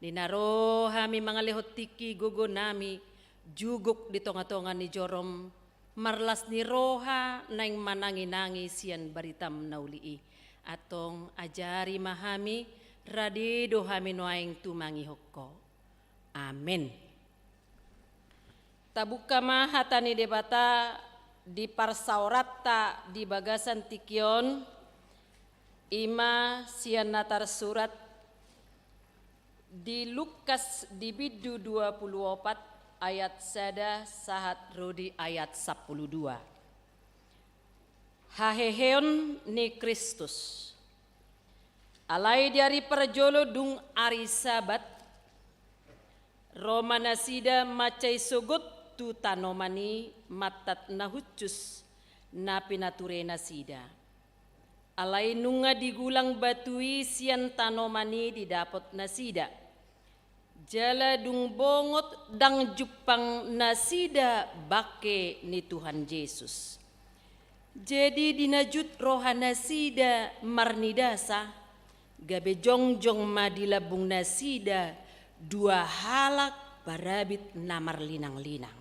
di na ro hami mangalehon tingki gogonami, juguk di tongatonga ni jorom, marlas ni roha naeng mananginangi sian baritam na uli i. Antong ajari ma hami, rade do hami nuaeng tumangihon Ho. Amen. Tabuka ma hata ni Debata di parsaoranta di bagasan tingki on, i ma sian na tarsurat di Lukas di bindu dua pulu opat ayat sada sahat ro di ayat sampulu dua. Haheheon ni Kristus. Alai di ari parjolo dung ari Sabat, ro ma nasida mansai sogot tu tanoman i mantat na hushus na pinature nasida. Alai nunga digulang batu i sian tanoman i didapot nasida. Jala dung bongot ndang jumpang nasida bangke ni Tuhan Jesus. Jadi dinajut roha nasida marnidasa, gabe jongjong ma di lambung nasida dua halak parabit na marlinanglinang.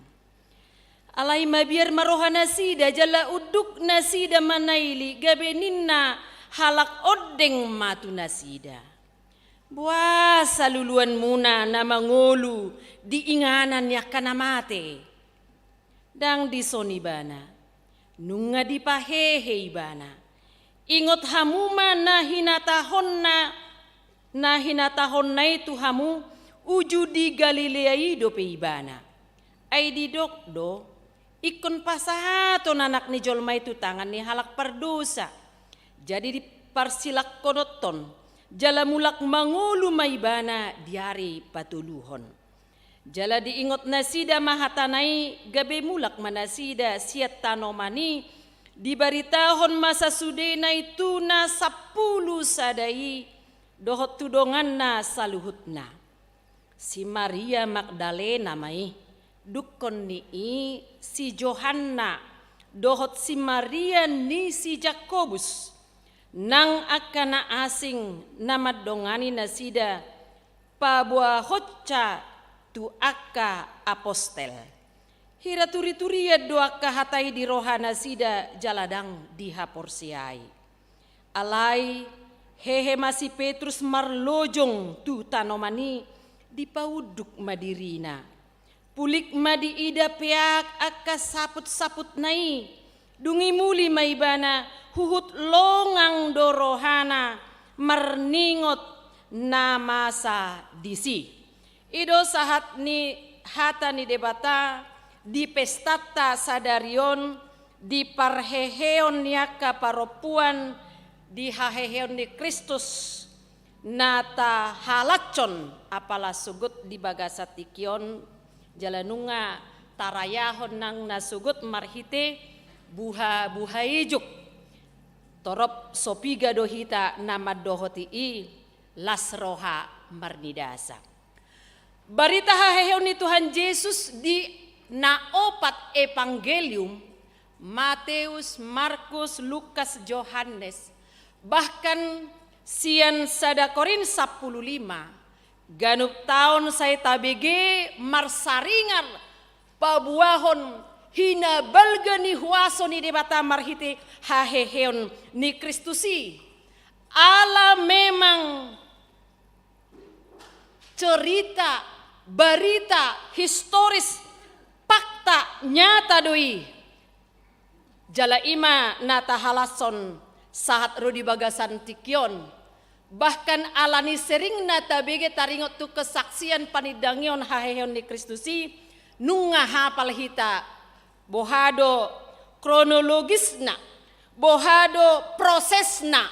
Alai mabiar ma roha nasida, jala unduk nasida manaili, gabe ninna halak ondeng ma tu nasida: Boasa luluanmuna na mangolu di inganan ni angka na mate? Ndang dison ibana, nunga dipahehe ibana. Ingot hamu ma na hinatahonna, na hinatahonna i tu hamu, uju di Galilea i dope ibana. Ai didok do, ingkon pasahaton Anak ni jolma i tu tangan ni halak pardosa. Jadi diparsilangkononhon, jala mulak mangolu ma ibana di ari patoluhon. Jala diingot nasida ma hatana i, gabe mulak ma nasida sian tanoman i, dibaritahon ma sasudena i tu na sampulu sada i, dohot tu donganna saluhutna. Si Maria Magdalena ma i, dungkon ni i si Johanna, dohot si Maria ni si Jakobus, nang angka na asing na mandongani nasida, paboahonsa tu angka apostel. Hira turiturian do angka hata i di roha nasida jala ndang dihaporseai. Alai hehe ma si Petrus marlojong tu tanoman i, dipaunduk ma dirina. Pulik ma diida peak angka saputsaputna i, dung i muli ma ibana, huhut longang do rohana marningot na masa disi. I do sahat ni hata ni Debata di pestanta sadari on, di parheheon ni angka parompuan, di haheheon ni Kristus, na tahalashon apala sogot di bagasan tingki on, jala nunga tarayahon nang na sogot marhite buhabuha ijuk. Torop so piga do hita na mandohoti i, las roha marnidasa. Barita haheheon ni Tuhan Jesus di na opat Evanggelium, Mateus, Markus, Lukas, Johannes, bahkan sian sada Korint sampulu lima, ganup taon sai tabege marsaringar paboahon hinabalga ni huaso ni Debata marhite haheheon ni Kristus i. Ala memang cerita, barita, historis, fakta, nyata do i. Jala i ma na tahalashon sahat ro di bagasan tingki on. Bahkan ala ni seringna tabege taringot tu kesaksian panindangion haheheon ni Kristus i, nunga hapal hita boha do kronologisna, boha do prosesna,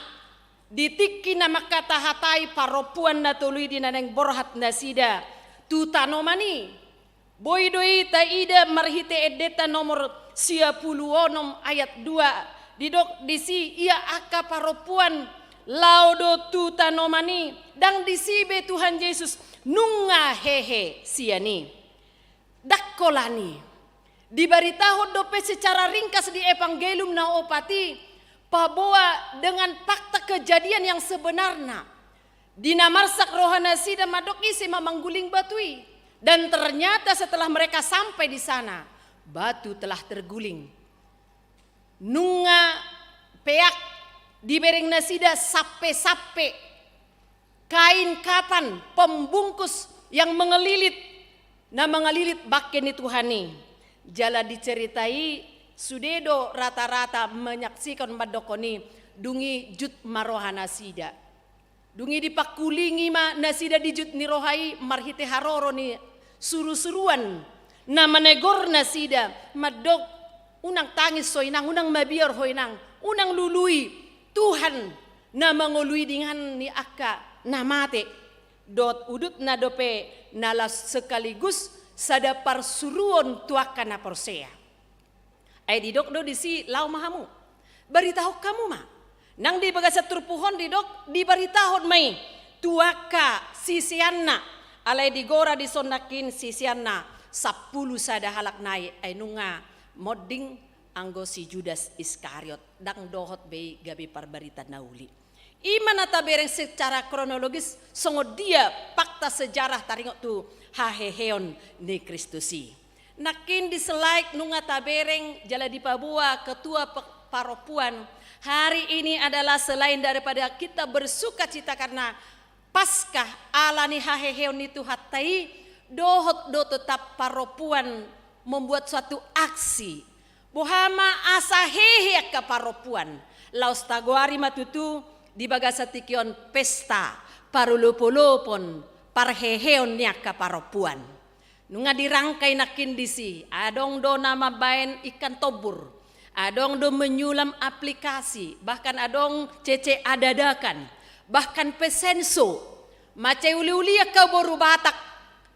Di tingki na mangkatahatai parompuan na tolu i di na naeng borhat nasida tu tanoman i. Boi do i taida marhite endenta nomor sia pulu onom ayat dua, didok disi ia angka parompuan laho do tu tanoman i, ndang disi be Tuhan Jesus nunga hehe sian i. Ndang holan i. Dibaritahon dope secara ringkas di Evangelium na opat i, paboa dengan fakta kejadian yang sebenarna. Di na marsak roha nasida mandok ise ma mangguling batu i. Dan ternyata setelah mereka sampai di sana, batu telah terguling. Nunga peak dibereng nasida sampe-sampe kain kapan pembungkus yang mengelilit, na mangalilit bangke ni Tuhan i. Jala di cerita i sude do rata-rata menyaksikan mandokkon i, dung i jut ma roha nasida. Dung i dipangkulingi ma nasida di jut ni roha i marhite haroro ni suru-suruan na manegor nasida, mandok, unang tangis ho inang, unang mabiar ho inang, unang lului, Tuhan na mangolui dongan ni angka na mate. Dohot udutna dope na laos sekaligus sada parsuruon tu angka na porsea. Ai didok do disi, laho ma hamu, baritahon hamu ma. Nang di bagasan turpuk on didok, dibaritahon ma i tu angka siseanna. Alai digora dison nangkin siseanna sampulu sada halak nai, ai nunga monding anggo si Judas Iskariot, ndang dohot be i gabe parbarita na uli. I ma na tabereng secara kronologis songon dia fakta sejarah taringot tu haheheon ni Kristus i. Nangkin di slide nunga tabereng jala dipaboa ketua pe-, parompuan. Hari ini adalah selain daripada kita bersukacita karena Paskah ala ni haheheon ni Tuhanta i, dohot do tetap parompuan membuat suatu aksi. Boha ma asa hehe angka parompuan. Laos tagoari ma tutu di bagasan tingki on pesta parolopolopon parheheon ni angka parompuan. Nunga dirangkai nangkin disi, adong do na mambaen ikan tombur, adong do menyulam aplikasi, bahkan adong cece adadakan, bahkan pesenso. Mansai uliulian angka boru Batak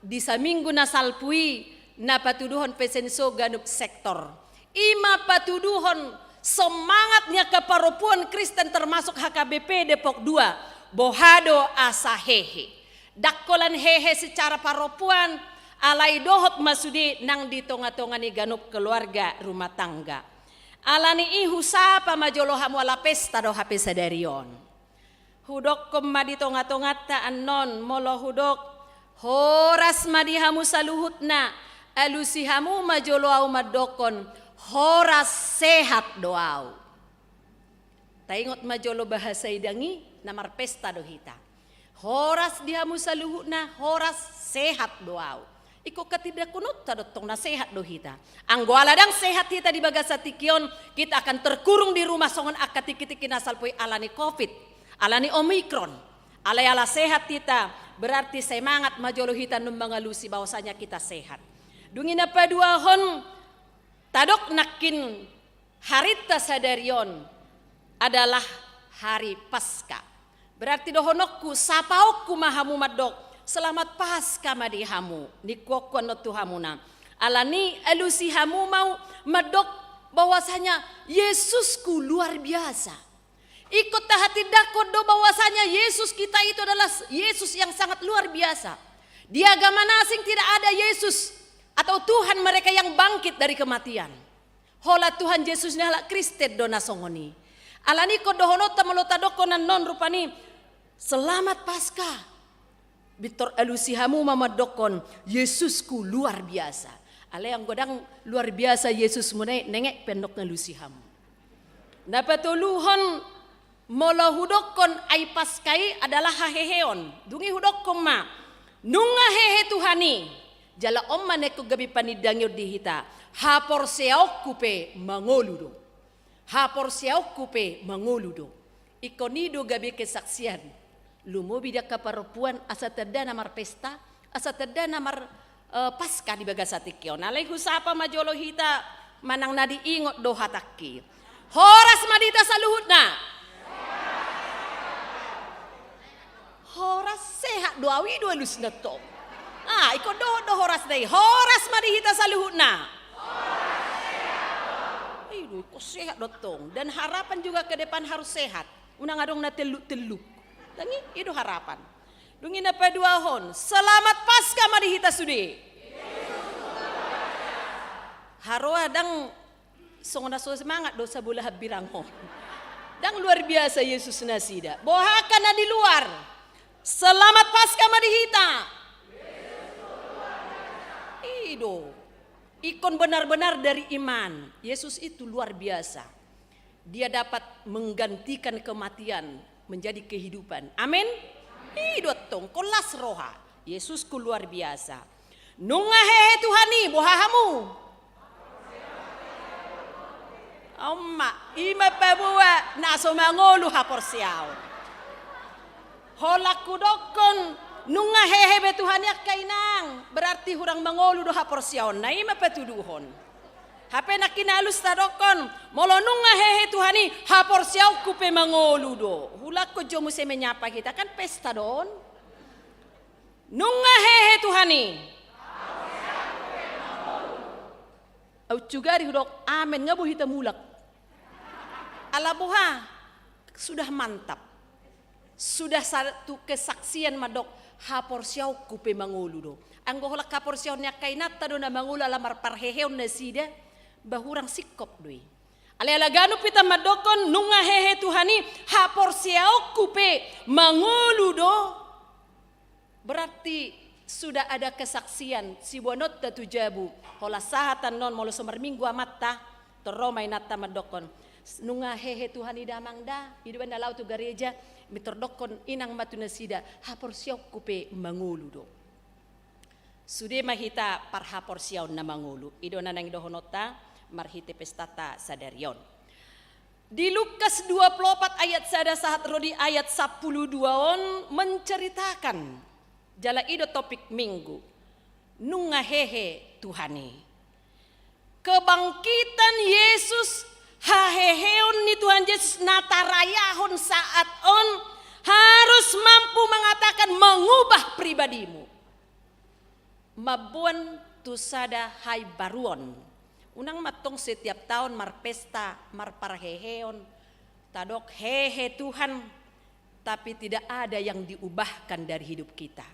di saminggu na salpu i na patuduhon pesenso ganup sektor. I ma patuduhon semangat ni angka parompuan Kristen termasuk H K B P Depok dua, boha do asa hehe. Ndang holan hehe secara parompuan, alai dohot ma sude nang di tongatonga ni ganup keluarga rumah tangga. Ala ni i husapa ma jolo hamu ala pesta do hape sadari on. Hudokkon ma di tongatonganta annon, molo hudok, horas ma di hamu saluhutna, alusi hamu ma jolo ahu mandokkon, horas sehat do ahu. Taingot ma jolo bahasa idang i, na marpesta do hita. Horas di hamu saluhutna, horas sehat do ahu. Ingkon hatindanghononta do tong na sehat do hita. Anggo ala ndang sehat hita di bagasan tingki on, kita akan terkurung di rumah songon angka tingkitingki na salpu i ala ni covid, ala ni omikron. Alai ala sehat hita, berarti semangat ma jolo hita nuaeng mangalusi bahwasanya kita sehat. Dung i na paduahon, tadok nangkin harinta sadari on adalah hari Paskah. Berarti dohononku, sapaonku ma hamu mandok, selamat Paskah ma di hamu, ningkuonku annon tu hamuna. Ala ni i alusi hamu ma ahu mandok bahwasanya Yesusku luar biasa. Ingkon tahatindanghon do bahwasanya Yesus kita itu adalah Yesus yang sangat luar biasa. Di agama na asing tidak ada Yesus atau Tuhan mereka yang bangkit dari kematian. Holan Tuhan Jesus ni halak Kristen do na songon i. Ala ni i ingkon dohononta molo tadokkon annon rupani, selamat Paskah. Pintor alusi hamu ma mandokkon, Yesusku luar biasa. Alai anggo ndang luar biasa Yesusmuna i, nenget pe ndang alusi hamu. Na patoluhon, molo hudokkon ai Paskah i adalah haheheon. Dung i hudokkon ma, nunga hehe Tuhan i. Jala on ma na ingkon gabe panindangion di hita, haporseaonku pe mangolu do. Haporseaonku pe mangolu do. Ingkon i do gabe kesaksian. Lumobi di angka parompuan asa tanda na marpesta, asa tanda na mar, eh, Paskah di bagasan tingki on. Alai husapa ma jolo hita manang na diingot do hatangki. Horas ma di hita saluhutna. Horas sehat do au, i do alusna tong. Ah, ingkon dohot do horas na i. Horas ma di hita saluhutna. I do, ingkon sehat do tong. Dan harapan juga ke depan harus sehat. Unang adong na telluk-telluk. Ndang i, i do harapan. Dung i na paduahon, selamat Paskah ma di hita sude. Haroa ndang songon na so semangat do sabola hambirang on. Ndang luar biasa Yesus nasida. Boha angka na di luar? Selamat Paskah ma di hita. I do. Ingkon benar-benar dari iman. Yesus itu luar biasa. Dia dapat menggantikan kematian menjadi kehidupan. Amin. I do tong, ingkon las roha. Yesusku luar biasa. Nunga hehe Tuhan i, boha hamu? Oma, i ma paboa na so mangolu haporseaon. Holan hudokkon, nunga hehe be Tuhan i angka inang, berarti hurang mangolu do haporseaonna, i ma patuduhon. Hape nangkin alus tadokkon, molo nunga hehe Tuhan i, haporseaonku pe mangolu do. Hudokkon jo muse menyapa hita, kan pesta do on. Nunga hehe Tuhan i. Au juga di hudok amen, nga boi hita mulak. Ala boha, sudah mantap. Sudah satu kesaksian mandok, haporseaonku pe mangolu do. Anggo holan haporseaon ni angka inanta do na mangolu ala marparheheon nasida, ba hurang singkop do i. Alai ala ganup hita mandokkon, nunga hehe Tuhan i, haporseaonku pe mangolu do. Berarti sudah ada kesaksian, siboanonta tu jabu, holan sahat annon molo so marminggu amanta, tor ro ma inanta mandokkon, nunga hehe Tuhan i damang da, i do umbahen na laho tu gareja, mintor dokkon inang ma tu nasida, haporseaonku pe mangolu do. Sude ma hita parhaporseaon na mangolu, i do na naeng dohononta, marhite pestanta sadari on. Di Lukas dua puluh opat ayat sada sahat ro di ayat sampulu dua on menceritakan, jala i do topik minggu, nunga hehe Tuhan i. Kebangkitan Yesus, haheheon ni Tuhan Yesus na tarayahon saat on harus mampu mengatakan, mengubah pribadimu. Mamboan tu sada haimbaruon. Unang ma tong setiap taon marpesta, marparheheon, tadok hehe Tuhan, tapi tidak ada yang diubahkan dari hidup kita.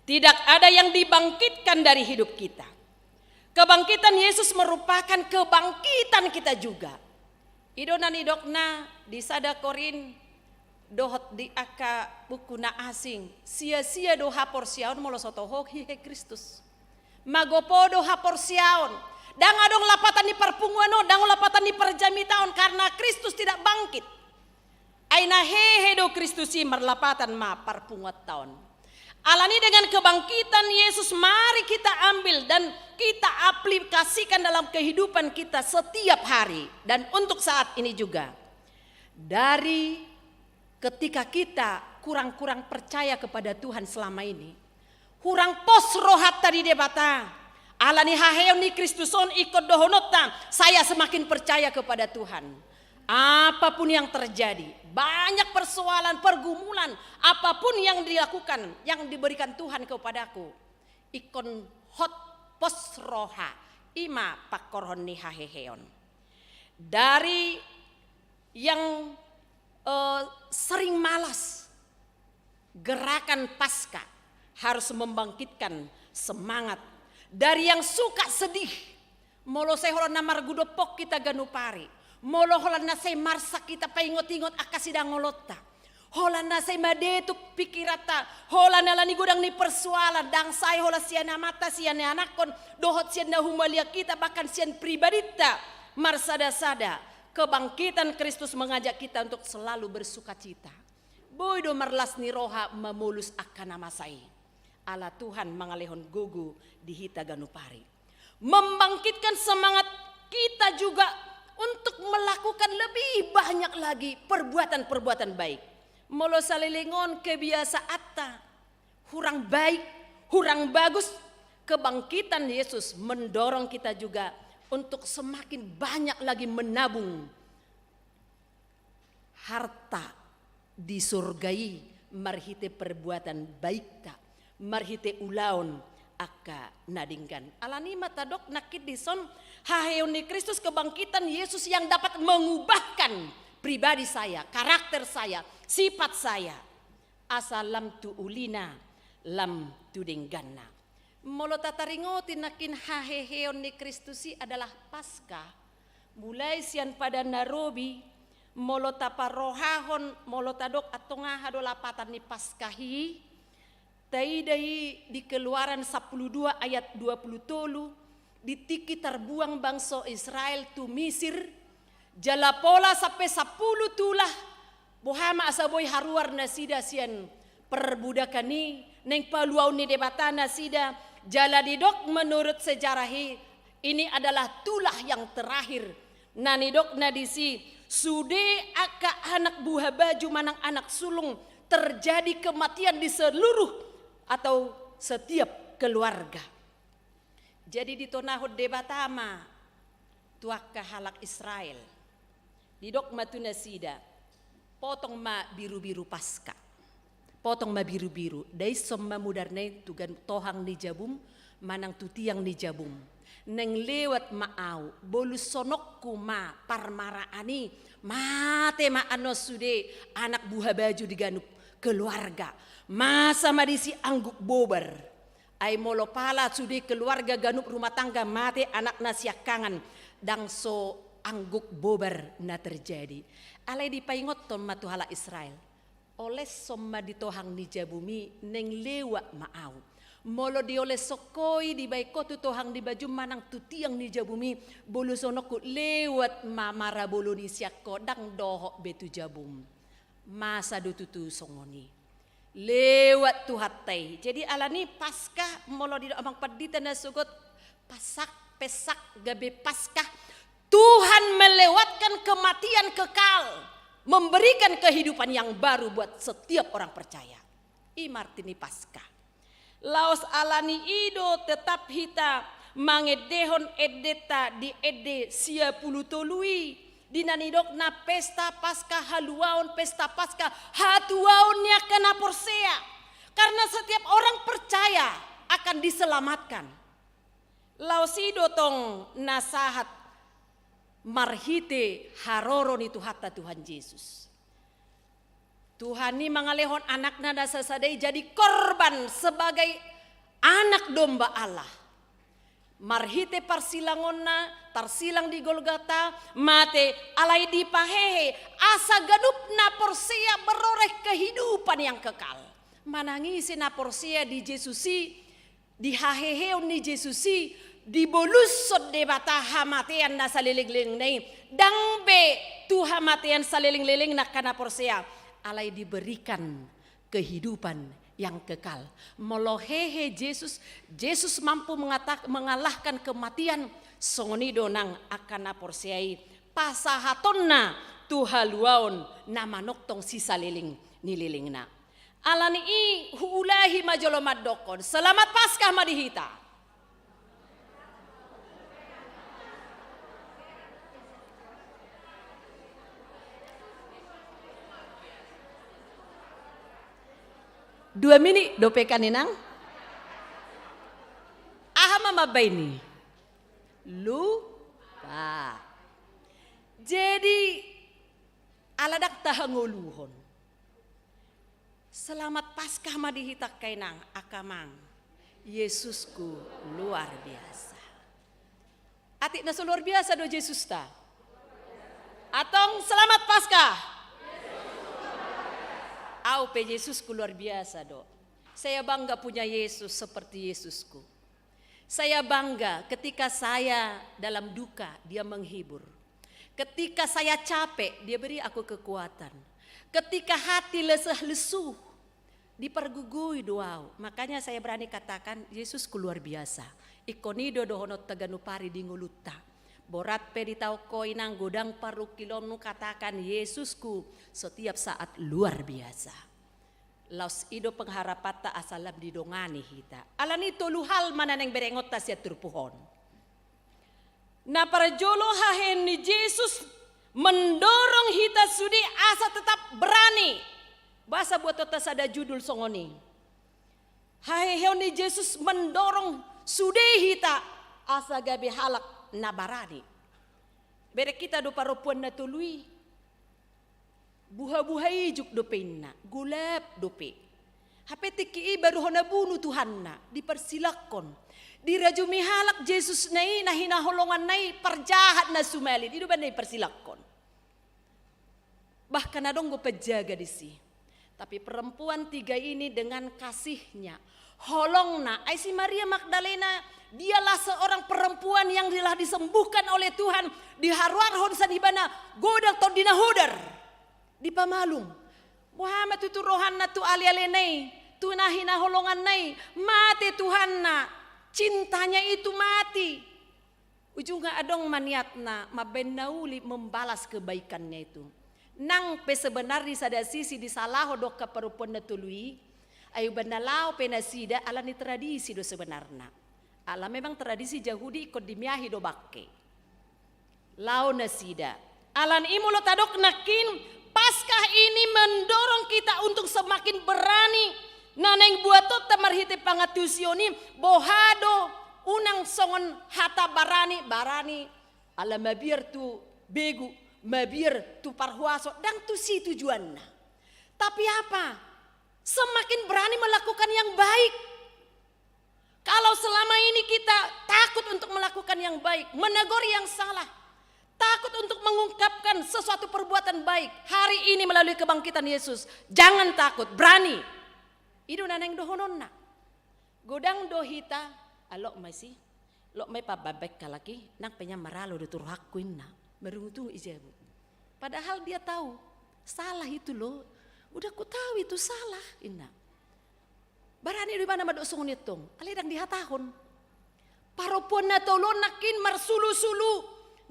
Tidak ada yang dibangkitkan dari hidup kita. Kebangkitan Yesus merupakan kebangkitan kita juga. I do na nidokna di sada Korint dohot di angka buku na asing, sia-sia do haporseaon molo so toho hehe Kristus. Magopo do haporseaon. Ndang adong lapatan ni parpunguan on, ndang adong lapatan ni parjamitaon, karena Kristus tidak bangkit. Ai na hehe do Kristus i, marlapatan ma parpunguanta on. Alani dengan kebangkitan Yesus, mari kita ambil dan kita aplikasikan dalam kehidupan kita setiap hari dan untuk saat ini juga. Dari ketika kita kurang-kurang percaya kepada Tuhan selama ini, hurang pos rohanta di Debata. Alani haheheon ni Kristus on, ingkon dohononta, saya semakin percaya kepada Tuhan. Apapun yang terjadi, banyak persoalan, pergumulan, apapun yang dilakukan, yang diberikan Tuhan kepadaku, ingkon hot pos roha, i ma pangkorhon ni haheheon. Dari yang, eh, sering malas, Gerakan Paskah harus membangkitkan semangat dari yang suka sedih. Molo sai holan na margodophon hita ganup ari, molo holan na sai marsak hita paingot-ingot angka sidangolonta, holan na sai madetuk pikiranta, holan alani godang ni persoalan, ndang sae holan sian amanta, sian ianakhon, dohot sian na humaliang hita, bahkan sian pribadinta marsada-sada, kebangkitan Kristus mengajak kita untuk selalu bersukacita. Boi do marlas ni roha mamolus angka na masa i. Ala Tuhan mangalehon gogo di hita ganup ari. Membangkitkan semangat kita juga untuk melakukan lebih banyak lagi perbuatan-perbuatan baik. Molo saleleng on kebiasaanta hurang baik, hurang bagus, kebangkitan Yesus mendorong kita juga untuk semakin banyak lagi menabung harta di surga i, marhite perbuatan baikta, marhite ulaon angka na denggan. Alani i ma tadok nangkin dison, haheheon ni Kristus, kebangkitan Yesus yang dapat mengubahkan pribadi saya, karakter saya, sifat saya. Asa lam tu ulina, lam tu dengganna. Molo tataringoti nangkin haheheon ni Kristus i adalah Paskah, mulai sian Padan na Robi, molo taparrohahon, molo tadok antong aha do lapatan ni Paskah i, taida i di Keluaran sampulu dua ayat dua pulu tolu, di tingki tarbuang bangso Israel tu Misir, jala pola sampe sampulu tulah, boha ma asa boi haruar nasida sian perbudakan i, naeng paluaon ni Debata nasida, jala didok menurut sejarah i, ini adalah tulah yang terakhir. Na nidokna disi, sude angka anak buha baju manang anak sulung terjadi kematian di seluruh atau setiap keluarga. Jadi ditonahon Debata ma tu angka halak Israel. Didok ma tu nasida, potong ma birubiru Paskah. Potong ma birubiru, daison ma mudarna i tu gan-, tohang ni jabum manang tu tiang ni jabum. Naeng lewat ma ahu, bolushononku ma parmaraan i, mate ma annon sude anak buha baju di ganup keluarga. Masa ma disi angguk bobar. Ai molo pala sude keluarga ganup rumah tangga mate anakna siangkangan, ndang so angguk bobar na terjadi. Alai dipaingothon ma tu halak Israel, oleshon ma di tohang ni jabum i, naeng lewat ma ahu. Molo dioleshon ho i, dibaen ho tu tohang ni jabum manang tu tiang ni jabum i, bolushononku, lewat ma marabolo ni sian ho, ndang dohot be tu jabum. Masa do tutu songon i. Lewat Tuhanta i. Jadi alani Paskah, molo didok amang pandita na sogot, Pasak, Pesak, gabe Paskah. Tuhan melewatkan kematian kekal, memberikan kehidupan yang baru buat setiap orang percaya. I ma arti ni Paskah. Laos alani i do tetap hita mangendehon endenta di ende sia pulu tolu i, di na nidokna pesta Paskah haluaon, pesta Paskah hatuaon ni angka na porsea. Karena setiap orang percaya akan diselamatkan. Laos i do tong na sahat marhite haroro ni Tuhanta Tuhan Jesus. Tuhan i mangalehon anakna na sasada i jadi korban sebagai anak domba Allah. Marhite parsilangonna, tarsilang di Golgota, mate, alai dipahehe, asa ganup na porsea beroleh kehidupan yang kekal. Manang ise na porsea di Jesus i, di haheheon ni Jesus i, dibolushon Debata hamatean na salelenglelengna i, ndang be tu hamatean salelenglelengna angka na porsea, alai diberikan kehidupan yang kekal. Molo hehe Jesus, Jesus mampu mengata-, mengalahkan kematian, songon i do nang angka na porsea i pasahatonna tu haluaon na manongtong sisaleleng ni lelengna. Alani i huulahi ma jolo mandokkon, Selamat Paskah ma di hita. Dua minik dope kan, Inang? Aha ma mambaen i? Lupa. Jadi, ala ndang tahangoluhon. Selamat Paskah ma di hita angka inang, angka amang. Yesusku luar biasa. Atik na so luar biasa do Jesusta? Antong selamat Paskah. Au pe Yesusku luar biasa do. Saya bangga punya Yesus seperti Yesusku. Saya bangga ketika saya dalam duka, Dia menghibur. Ketika saya capek, Dia beri aku kekuatan. Ketika hati lesah lesu, dipargogoi do au. Makanya saya berani katakan, Yesusku luar biasa. Ingkon i do dohononta ganup ari di ngolunta. Borat pe ditaon ho, inang, godang parungkilonmu, katakan, Yesusku setiap saat luar biasa. Laos i do pengharapanta asa lam didongani hita. Alani tolu hal ma na naeng berengonta sian turpuk on. Na parjolo, haheheon ni Jesus mendorong hita sude asa tetap berani Boasa buatonta sada judul songon i? Haheheon ni Jesus mendorong sude hita asa gabe halak na barani. Bereng hita do parompuan na tolu i. Buha-buha ijuk dope inna, golap dope. Hape tingki i baru hona bunu Tuhanna, diparsilangkon. Dirajumi halak Jesus na i, na hinaholonganna i, parjahat na sumalin, i do umbahen na diparsilangkon. Bahkan adong do penjaga disi. Tapi perempuan tiga ini dengan kasihnya, holongna, ai si Maria Magdalena, dialah seorang perempuan yang telah disembuhkan oleh Tuhan, diharuarhon sian ibana godang tondi na hodar, dipamalum. Boha ma tutu rohana tu alealena i, tu na hinaholonganna i, mate Tuhanna, cintanya itu mati. Ujungna adong ma niatna mambahen na uli, membalas kebaikannya itu. Nang pe sebenarna di sada sisi disalahon do angka parompuan na tolu i, ai umbahen na laho pe nasida alani tradisi do sebenarna. Ala memang tradisi Jahudi ingkon dimiahi do bangke. Laho nasida. Alani i molo tadok nangkin, Paskah ini mendorong kita untuk semakin berani. Na naeng buatonta marhite pangantusion i, boha do, unang songon hata barani, barani ala mabiar tu begu, mabiar tu parhuaso, ndang tusi tujuanna. Tapi apa? Semakin berani melakukan yang baik. Kalau selama ini kita takut untuk melakukan yang baik, menegur yang salah, takut untuk mengungkapkan sesuatu perbuatan baik, hari ini melalui kebangkitan Yesus, jangan takut, berani. I do na naeng dohononna. Godang do hita, ah, loas ma isi, loas ma i pambahen halak i, nang pe nian maralo do tu rohangku inna, marungutungut i jabu. Padahal dia tahu, salah itu loh, udah ku tahu itu salah, inna. Barani do ibana mandok songon i antong, alai ndang dihatahon. Parompuan na tolu on nangkin marsulusulu,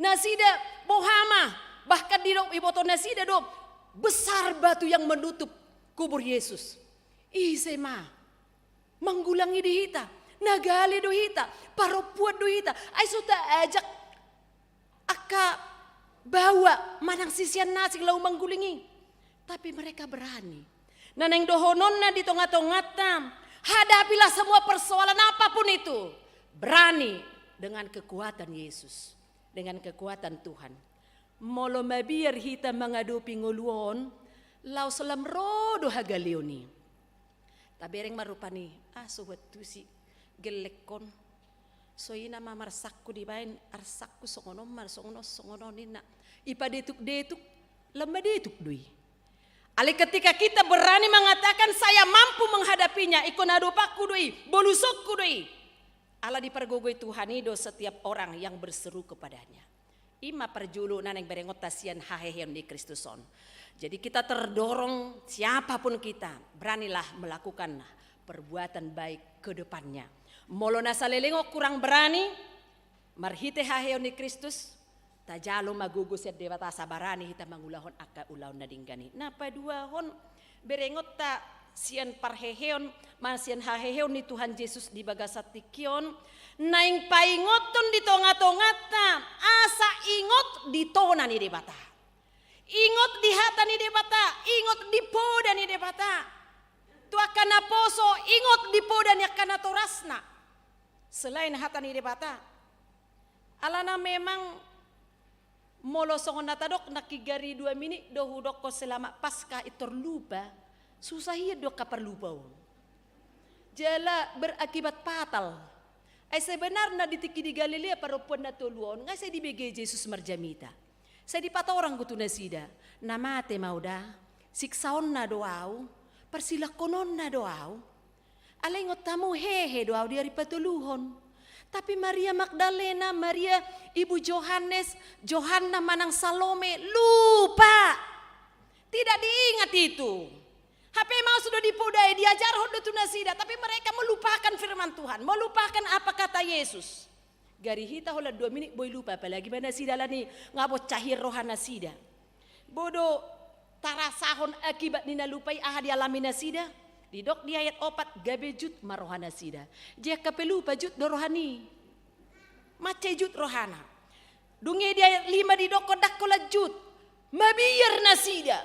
nasida boha ma, bahkan didok, diboto nasida do, besar batu yang menutup kubur Yesus. Ise ma manggulangi di hita, na gale do hita, parompuan do hita, ai so taajak angka baoa manang sisean na asing laho mangguling i. Tapi mereka berani. Na naeng dohononna di tonga-tonganta, hadapilah semua persoalan apapun itu, berani dengan kekuatan Yesus, dengan kekuatan Tuhan. Molo mabiar hita mangadopi ngolu on, laos lam ro do hagaleon i. Tabereng ma rupani, ah, so huantusi, gellenghon. So i nama arsakku dibaen, arsakku songon on ma, songon on, songon on, inna. Ipadetuk-detuk, lam madetuk do i. Alai ketika kita berani mengatakan, "Saya mampu menghadapinya, ingkon adopanku do i, bolusonku do i." Ala dipargogoi Tuhan i do setiap orang yang berseru kepada-Nya. I ma parjolo na naeng berengonta sian haheheon ni Kristus on. Jadi kita terdorong, siapapun kita, beranilah melakukan perbuatan baik ke depannya. Molo na salelengon kurang berani, marhite haheheon ni Kristus, tajalo ma gogo sian Debata asa barani hita mangulahon angka ulaon na denggan i. Na paduahon, berengonta sian parheheon, ma sian haheheon ni Tuhan Jesus di bagasan tingki on, naeng paingothon di tonga-tonganta, asa ingot di tona ni Debata. Ingot di hata ni Debata, ingot di poda ni Debata. Tu angka naposo, ingot di poda ni angka natorasna. Selain hata ni Debata. Alana memang molo songon na tadok nangkin gari dua minik do hudokkon selamat Paskah intor lupa, susah hian do angka parlupaon. Jala berakibat fatal. Ai sebenarna di tingki di Galilea parompuan na tolu on, nga sai dibege Jesus marjamita. Sai dipatorang do tu nasida, na mate ma au da, siksaonna do au, parsilangkononna do au. Alai ingot hamu hehe do au di ari patoluhon. Tapi Maria Magdalena, Maria ibu Johannes, Johanna manang Salome, lupa. Tidak diingat itu. Hape maus do di poda i, diajarhon do tu nasida, tapi mereka melupakan firman Tuhan, melupakan apa kata Yesus. Gari hita holan dua minik boi lupa, apalagi ma nasida alani nga boncah hian roha nasida. Boi do tarasahon akibat ni na lupa i aha dialami nasida. Didok di ayat opat, gabe jut ma roha nasida. Jadi angka pelupa jut do rohana i. Mansai jut rohana. Dung i di ayat lima didokkon ndang holan jut. Mabiar nasida.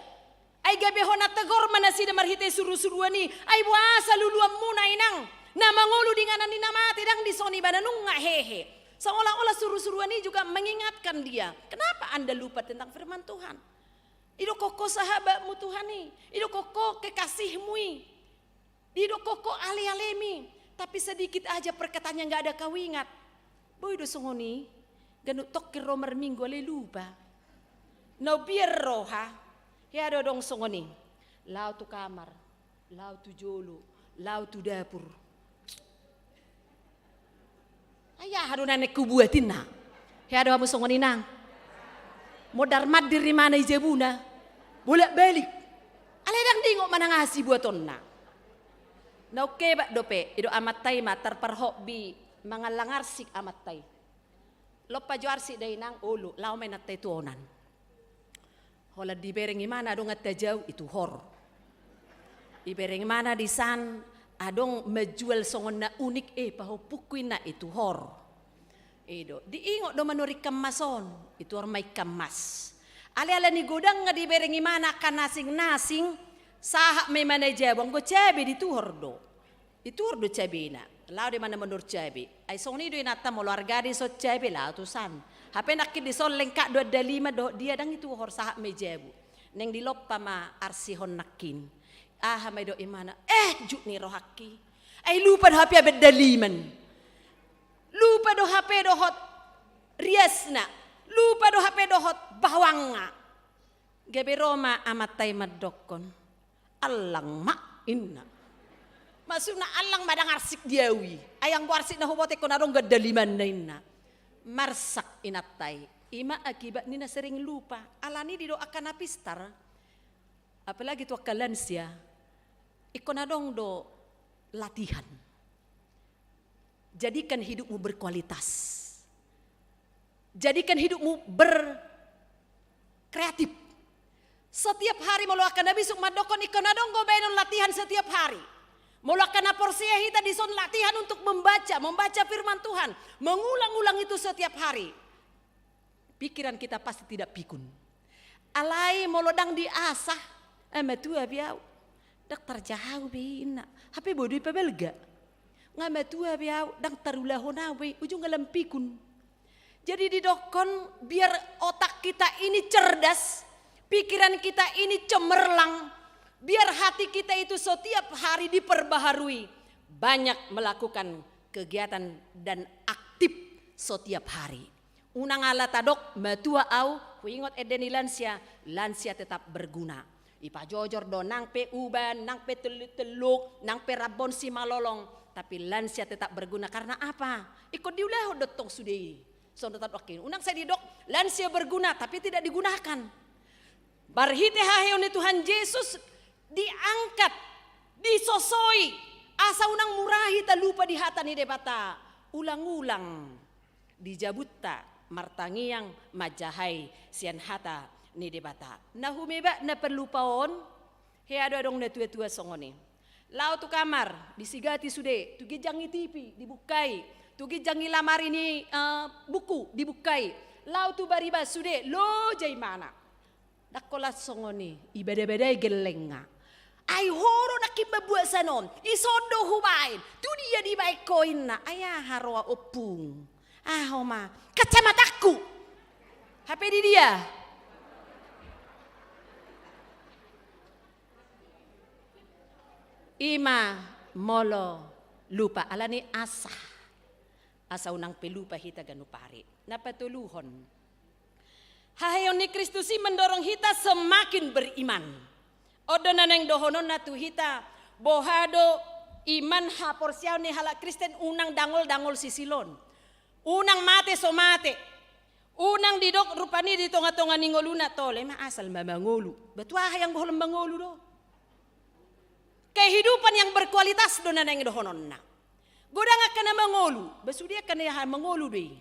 Ai gabe hona tegor ma nasida marhite surusuruan i, ai boasa luluanmuna inang? Na mangolu di inganan ni na mate, ndang dison ibana, nunga hehe. Seolah-olah surusuruan i juga mengingatkan dia. Kenapa Anda lupa tentang firman Tuhan? Didok ho sahabatmu Tuhan i, didok ho kekasihmu i, didok ho ale-alemi, tapi sedikit aja perkataannya nggak ada kau ingat. Boi do songon i, ganup tongkin ro marminggu alai lupa. Na biar roha, hea do adong songon i. Laho tu kamar, laho tu jolo, laho tu dapur. Ai aha do na naeng hubuat inna? Hea do hamu songon i nang. Mondar-mandir imana i jabuna. Bolak-balik. Alai ndang diingot manang aha sibuatonna. Na ungkebak dope, didok amanta i ma, tarparhobby mangallang arsik amanta i. Lompa jo arsik da inang, olo, laho ma inanta i tu onan. Holan dibereng imana adong antajau, ituhor. Dibereng imana disan adong menjual songon na unik, eh, pahompungku inna, ituhor. I do, diingot do manuhor ikan mas on, ituhor ma ikan mas. Alai ala ni godangna dibereng imana angka na asing-asing, sahat ma imana i jabu, anggo cabe dituhor do. Ituhor do cabena. Laho do imana manuhor cabe. Ai songon i do inanta, molo arga dison cabe laho tusan. Hape nangkin dison lengkap do andaliman dohot dia, ndang ituhor, sahat ma i jabu. Naeng dilompa ma arsik on nangkin. Aha ma didok imana? Eh, jut ni rohangki. Ai lupa do hape andaliman. Lupa do hape dohot riasna. Lupa do hape dohot bawangna. Gabe ro ma amanta i mandokkon. Allang ma, inna. Maksudna allang ma, ndang arsik di au i. Ai anggo arsik na huboto ingkon adong andalimanna, inna. Marsak inanta i. I ma akibat ni na sering lupa. Alani didok angka na pistar, apalagi tu angka lansia, ingkon adong do latihan. Jadikan hidupmu berkualitas. Jadikan hidupmu berkreatif. Setiap hari, molo angka na bisuk mandokkon, ingkon adong do baenon latihan setiap hari. Molo angka na porsea hita, dison latihan untuk membaca, membaca firman Tuhan, mengulang-ulang itu setiap hari. Pikiran kita pasti tidak pikun. Alai molo ndang diasah, "Eh, matua be au, ndang tarjaha au be i," inna. Hape boi do ipabalga. "Nga matua be au, ndang tarulahon au be i," ujungna lam pikun. Jadi didokkon, biar otak kita ini cerdas, pikiran kita ini cemerlang, biar hati kita itu setiap hari diperbaharui, banyak melakukan kegiatan dan aktif setiap hari. Unang ala tadok, "Matua au, huingot ende ni lansia," lansia tetap berguna. Ipajojor do, nang pe uban, nang pe telluk-telluk, nang pe rambon simalolong, tapi lansia tetap berguna. Karena apa? Ingkon diulahon do tong sude i. Songon na tadok i. Unang sai didok, lansia berguna, tapi tidak digunakan. Marhite haheon ni Tuhan Jesus diangkat, disosoi, asa unang mura hita lupa di hata ni Debata. Ulang-ulang di jabunta martangiang manjahai sian hata ni Debata. Na humeba na parlupa on, hea do adong na tua-tua songon i. Laho tu kamar, disigati sude, tu ginjang ni T V, dibukai, tu ginjang ni lamari ni, eh, buku, dibukai. Laho tu bariba sude, loja imana. Ndang holan songon i, ibada-badai gellengna. Ai ho do nangkin mambuat sian on, ison do hubaen, tu dia dibaen ho inna, ai aha roha ompung. Aha ho ma, kacamatangku. Hape di dia. I ma molo lupa, alani asah. Asa unang pe lupa hita ganup ari. Na patoluhon. Haheon ni Kristus i mendorong hita semakin beriman. On do na naeng dohononna tu hita, boha do iman haporseaon ni halak Kristen unang dangol-dangol sisilon. Unang mate so mate. Unang didok rupani di tonga-tonga ni ngoluna, tole ma asal ma mangolu. Ba tu aha i anggo holan mangolu do? Kehidupan yang berkualitas do na naeng dohononna. Godang angka na mangolu, ba sude angka na aha mangolu do i.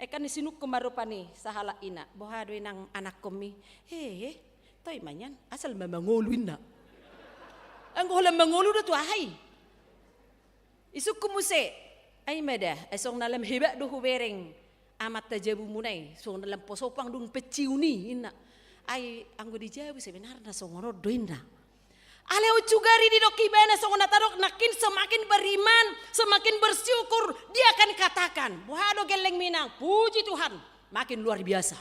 Ai kan sinungkun ma rupani sahalak ina, boha do inang anakkonmi? Hehe, toe ma nian, asal ma mangolu inna. Anggo holan mangolu do tu aha i? Isungkun muse, ai ma da, ai songon na lam hebat do hubereng amanta jabumuna i, songon na lam poso pang dung pensiun i, inna. Ai anggo di jabu sebenarna songon on do inna. Alai unsugari didok ibana songon na tadok nangkin semakin beriman, semakin bersyukur, dia akan katakan, boha do gellengmi inang, puji Tuhan, makin luar biasa.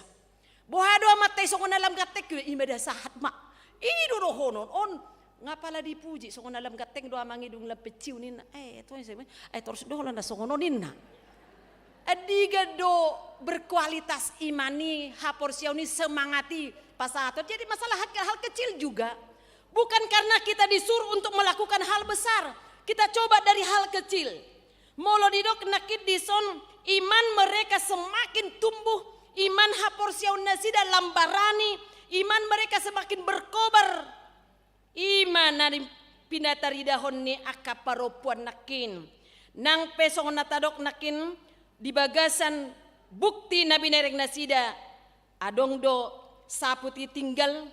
Boha do amanta i songon na lam ganteng, ima da sahat ma. I do dohonon on. Nga pala dipuji songon na lam ganteng do amang i dung lam pensiun inna. Eh, Tuhan, eh, torus do holan na songon on inna. Andigan do berkualitas iman i, haporseaon i, semangat i pasahaton. Jadi masalah hal, hal kecil juga. Bukan karena kita disuruh untuk melakukan hal besar. Kita coba dari hal kecil. Molo didok nangkin dison, iman mereka semakin tumbuh, iman haporseaon nasida lam barani, iman mereka semakin berkobar. Ima na pinataridahon ni angka parompuan nangkin. Nang pe songon na tadok nangkin di bagasan bukti na binereng nasida, adong do saput i tinggal,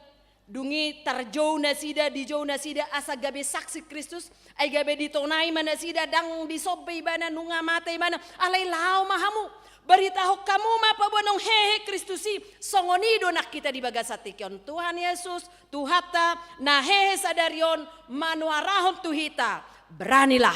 dung i tarjou nasida, dijou nasida asa gabe saksi Kristus, ai gabe ditonai ma nasida, ndang disomba ibana, nunga mate ibana, alai laho ma hamu, baritahon hamu ma paboa naung hehe Kristus i. Songon i do nang hita di bagasan tingki on. Tuhan Yesus, Tuhanta, na hehe sadari on, manuarahon tu hita, beranilah.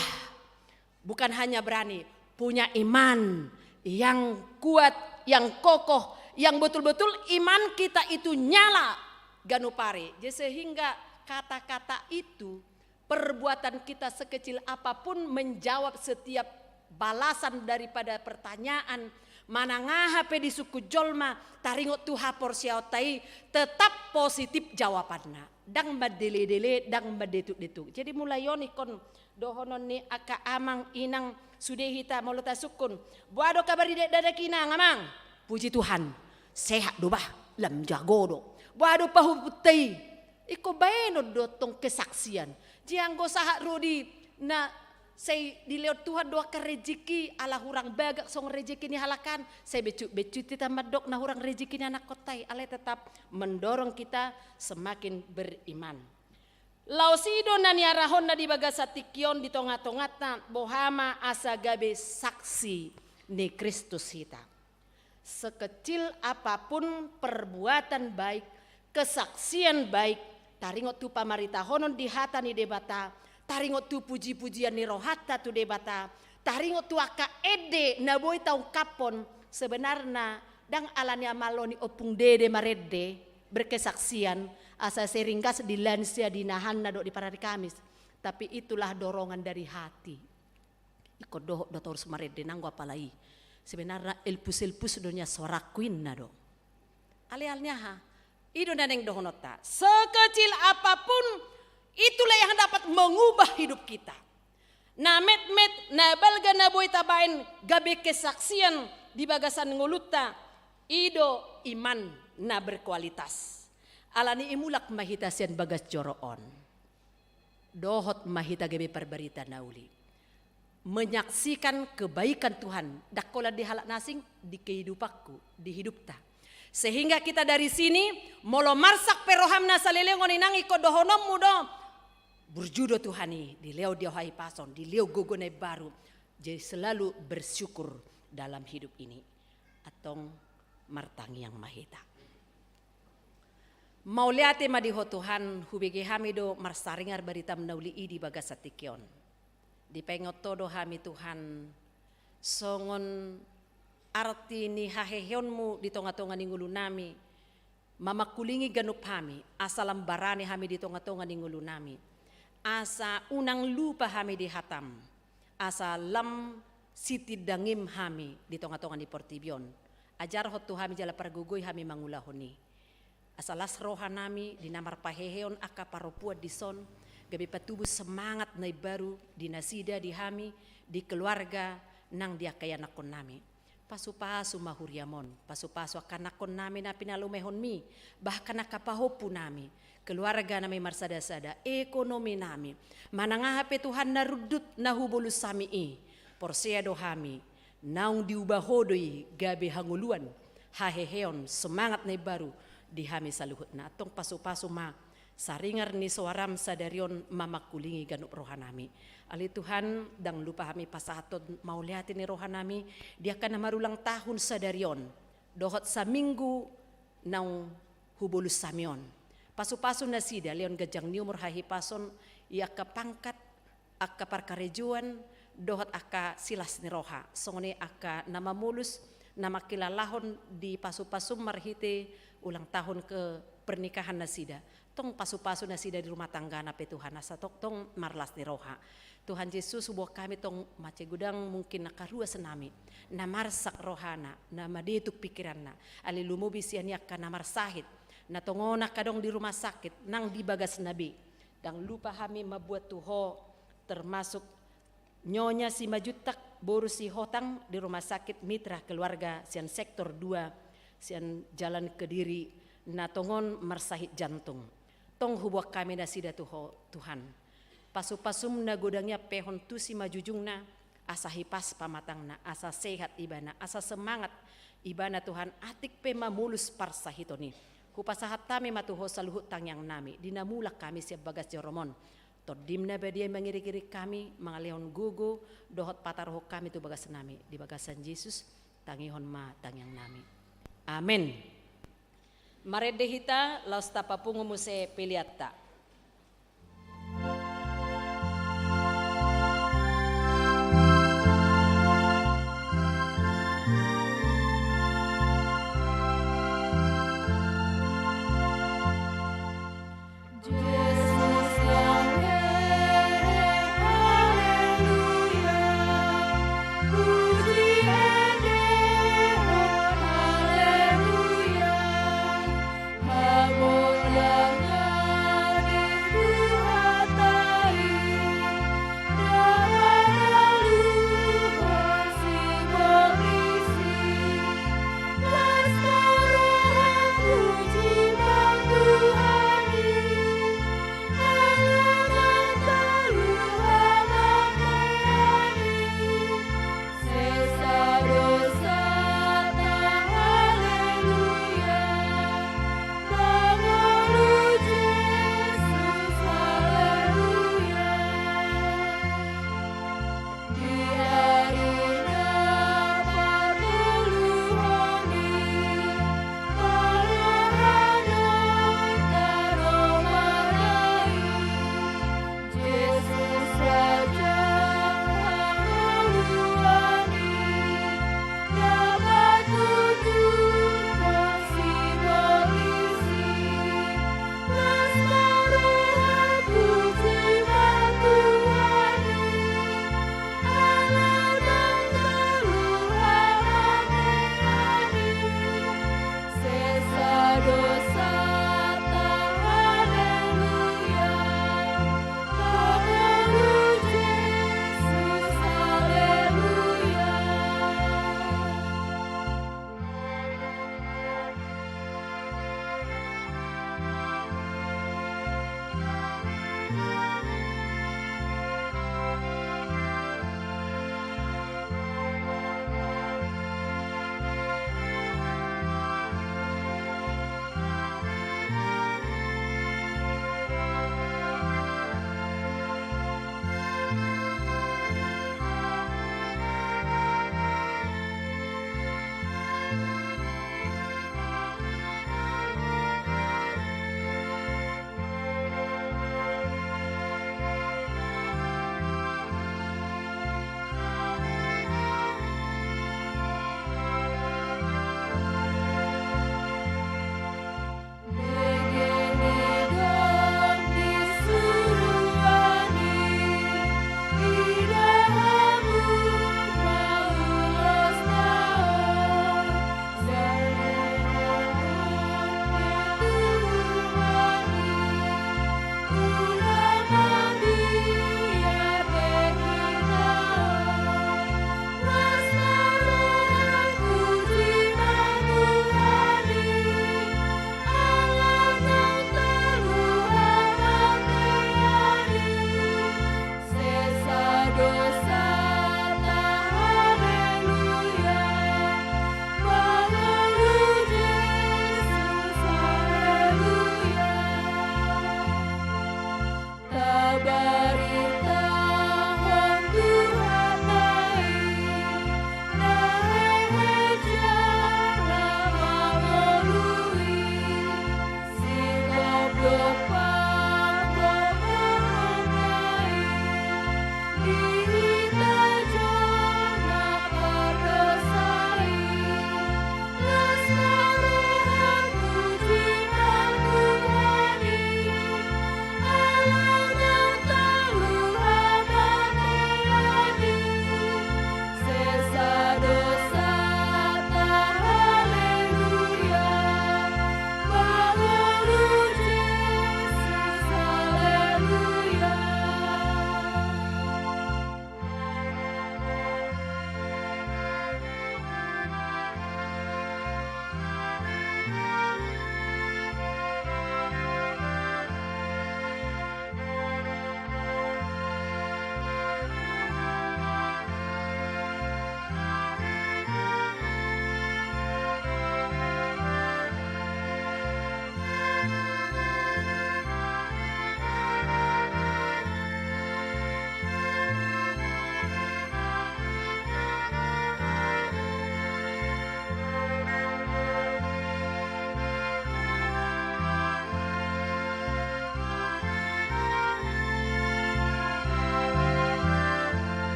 Bukan hanya berani, punya iman yang kuat, yang kokoh, yang betul-betul iman kita itu nyala ganup ari. Jadi sehingga kata-kata itu, perbuatan kita sekecil apapun menjawab setiap balasan daripada pertanyaan, manang aha pe disungkun jolma, taringot tu haporseaonta i, tetap positif jawabanna. Ndang mandele-dele, ndang mandetuk-detuk. Jadi mulai on ingkon dohonon ni angka amang inang sude hita molo tasungkun. Boha do kabar di dakdanak inang, amang? Puji Tuhan, sehat do bah, lam jago do. Boha do pahopunta i? Ingkon baenon do tong kesaksian. Jadi anggo sahat ro di na sai dilehon Tuhan do angka rejeki, ala hurang bagak songon rejeki ni halak an, sai becut-becut hita mandok na hurang rejeki ni anakkonta i, alai tetap mendorong kita semakin beriman. Laos i do na niarahonna di bagasan tingki on di tonga-tonganta, boha ma asa gabe saksi ni Kristus hita. Sekecil apapun perbuatan baik, kesaksian baik, taringot tu pamaritahonon di hata ni Debata, taringot tu puji-pujian ni rohanta tu Debata, taringot tu angka ende na boi taungkaphon, sebenarna ndang ala ni amalo ni Ompung Dede marende, berkesaksian, asa sering gas di lansia di nahanna dohot di parari Kamis. Tapi itulah dorongan dari hati. Ingkon dohot do torus marende nanggo apala i. Sebenarna elpus-elpus do nian suarangku inna do. Alai ala ni aha? I do na naeng dohononta. Sekecil apapun, itulah yang dapat mengubah hidup kita. Na metmet, na balga na boi tabaen gabe kesaksian di bagasan ngolunta, i do iman na berkualitas. Ala ni i mulak ma hita sian bagas joro on. Dohot ma hita gabe parbarita na uli. Menyaksikan kebaikan Tuhan, ndang holan di halak na asing, di kehidupanku, di hidupta. Sehingga kita dari sini, molo marsak pe roham na salelengon inang, ingkon dohononmu do, burju do Tuhan i, dilehon di ho hahipason, dilehon gogo na imbaru. Jadi selalu bersyukur dalam hidup ini. Antong martangiang ma hita. Mauliate ma di Ho Tuhan, hubege hami do marsaringar baritam na uli i di bagasan tingki on. Dipaingot Ho do hami Tuhan, songon arti ni haheheonmu di tonga-tonga ni ngolunami, mamangkulingi ganup hami, asa lam barani hami di tonga-tonga ni ngolunami, asa unang lupa hami di hatam, asa lam sitindangim hami di tonga-tonga ni portibi on. Ajarhon tu hami jala pargogoi hami mangulahon i. Asa las rohanami di na marpaheheon angka parompuan dison, gabe patubu semangat na imbaru di nasida, di hami, di keluarga, nang di angka ianakkonnami. Pasu-pasu ma huriam on, pasu-pasu angka anakkonnami na pinalumehonmi, bahkan angka pahompunami, keluarganami marsada-sada, ekonominami, manang aha pe Tuhan na rundut na hubolus hami i, porsea do hami, naung diuba Ho do i gabe hangoluan, haheheon, semangat na imbaru di hami saluhutna. Antong pasu-pasu ma saringar ni soaram sadari on mamangkulingi ganup rohanami. Ale Tuhan, ndang lupa hami pasahathon mauliate ni rohanami di angka na marulang tahun sadari on, dohot saminggu naung hubolus hami on. Pasupasu nasida lehon ganjang ni umur, hahipason i angka pangkat, angka parkarejoan, dohot angka silas ni roha, songon i angka na mamolus, na mangkilalahon di pasupasum marhite ulang tahun ke pernikahan nasida. Tong pasupasu nasida di rumah tanggana pe Tuhan, asa tongtong marlas ni roha. Tuhan Jesus, huboan hami tong mansai godang mungkin angka ruas nami, na marsak rohana, na madetuk pikiranna, alai lumobi sian i angka na marsahit, na tongon angka adong di rumah sakit, nang di bagasna be. Ndang lupa hami mamboan tu Ho, termasuk Nyonya Simanjuntak, boru Sihotang, di Rumah Sakit Mitra Keluarga sian sektor dua, sian Jalan Kediri, na tongon marsahit jantung. Tong huboan hami nasida tu Ho, Tuhan. Pasupasum na godang i ampehon tu simanjujungna, asa hipas pamatangna, asa sehat ibana, asa semangat ibana Tuhan, atik pe mamolus parsahiton i. Hupasahat hami ma tu Ho saluhut tangiang nami, di na mulak hami sian bagas joroM on. TondiM na badia i mangiringiring hami, mangalehon gogo, dohot pataruhon hami tu bagas nami, di bagasan Jesus, tangihon ma tangiang nami. Amen. Marende hita, laos tapapungu muse peleanta.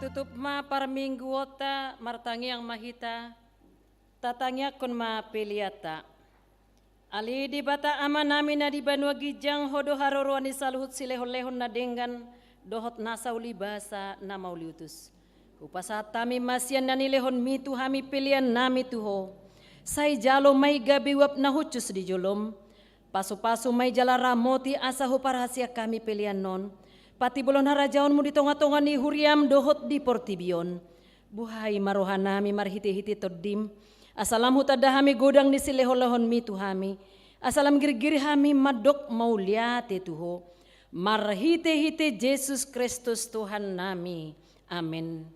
Tutup ma parmingguonta, martangiang ma hita. Tatangiangkon ma peleanta. Ale Debata Amanami na di banua ginjang, Ho do haroroan ni saluhut silehonlehon na denggan dohot nasa ulibasa na mauliutus. Hupasahat hami ma sian na nilehonMi tu hami peleannami tu Ho. Sai jalo ma i gabe uap na hushus di joloM. Pasupasu ma i jala ramoti asa huparhaseang hami pelean on, patibolon harajaonMu di tongatonga ni huriaM dohot di portibi on. Buhai ma rohanami marhitehite TondiM, asa lam hutanda hami godang ni silehonlehonMi tu hami, asa lam girgir hami mandok mauliate tu Ho. Marhitehite Jesus Kristus Tuhannami. Amen.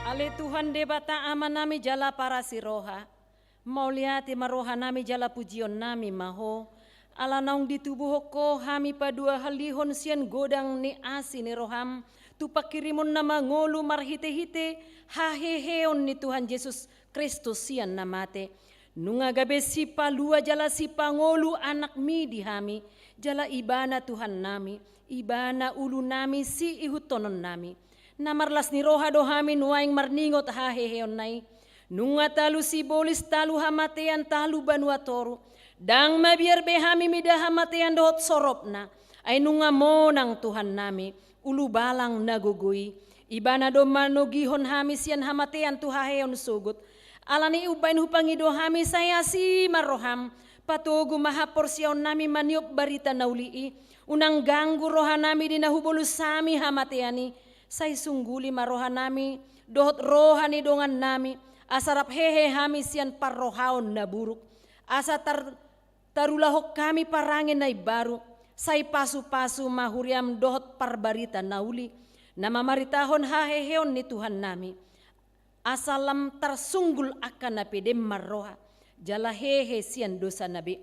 Ale Tuhan Debata Amanami jala parasi roha, mauliate ma rohanami jala pujionnami ma Ho, ala naung ditubuhon Ho hami paduahalihon sian godang ni asi ni rohaM, tu panghirimon na mangolu marhitehite haheheon ni Tuhan Jesus Kristus sian na mate. Nunga gabe sipalua jala sipangolu AnakMi di hami, jala Ibana Tuhannami, Ibana ulunami siihuthononnami. Na marlas ni roha do hami nuaeng marningot haheheonna i. Nunga talu sibolis, talu hamatean, talu banua toru. Ndang mabiar be hami mida hamatean dohot soropna. Ai nunga monang Tuhannami, ulubalang na gogo i. Ibana do manogihon hami sian hamatean tu haheheon sogot. Alani i umbaen hupangido hami, sai asi ma rohaM, patogu ma haporseaonnami maniop barita na uli i. Unang ganggu rohanami di na hubolus hami hamatean i. Sai sungguli ma rohanami dohot roha ni dongannami, asa rap hehe hami sian parrohaon na buruk, asa tar-, tarulahon hami parange na imbaru. Sai pasupasu ma huriaM dohot parbarita na uli, na mamaritahon haheheon ni Tuhannami. Asa lam tarsunggul angka na pede marroha, jala hehe sian dosana be.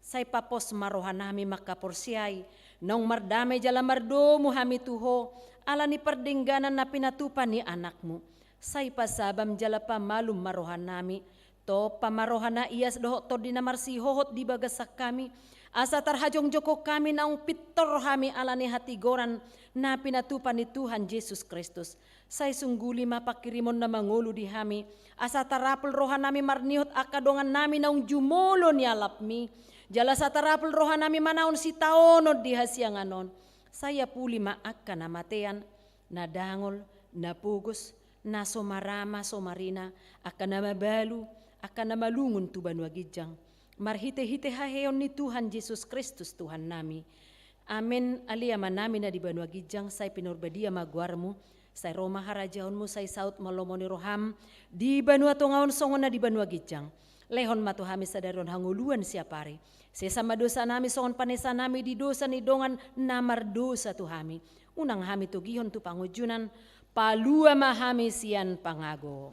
Sai papos ma rohanami mangkaporseai, naung mardame jala mardomu hami tu Ho, ala ni pardengganan na pinatupa ni AnakMu. Sai pasabaM jala pamalum ma rohanami, tompa ma roha na ias dohot tondi na marsihohot di bagasan hami, asa tarhajongjongkon hami naung pintor hami ala ni hatigoran na pinatupa ni Tuhan Jesus Kristus. Sai sungguli ma panghirimon na mangolu di hami, asa tarapul rohanami marningot angka dongannami naung jumolo nialapMi, jala asa tarapul rohanami manaon sitaonon di hasiangan on. Sai apuli ma angka na matean, na dangol, na pogos, na so marama so marina, angka na mabalu, angka na malungun tu banua ginjang. Marhitehite haheheon ni Tuhan Jesus Kristus Tuhannami. Amen. Ale Amanami na di banua ginjang, sai pinarbadia ma goarMu, sai ro ma harajaonMu, sai saut ma lomo ni rohaM di banua tonga on songon na di banua ginjang. Lehon ma tu hami sadari on hangoluan siapari. Sesa ma dosanami songon panesanami di dosa ni dongan na mardosa tu hami. Unang hami togihon tu pangunjunan, palua ma hami sian pangago.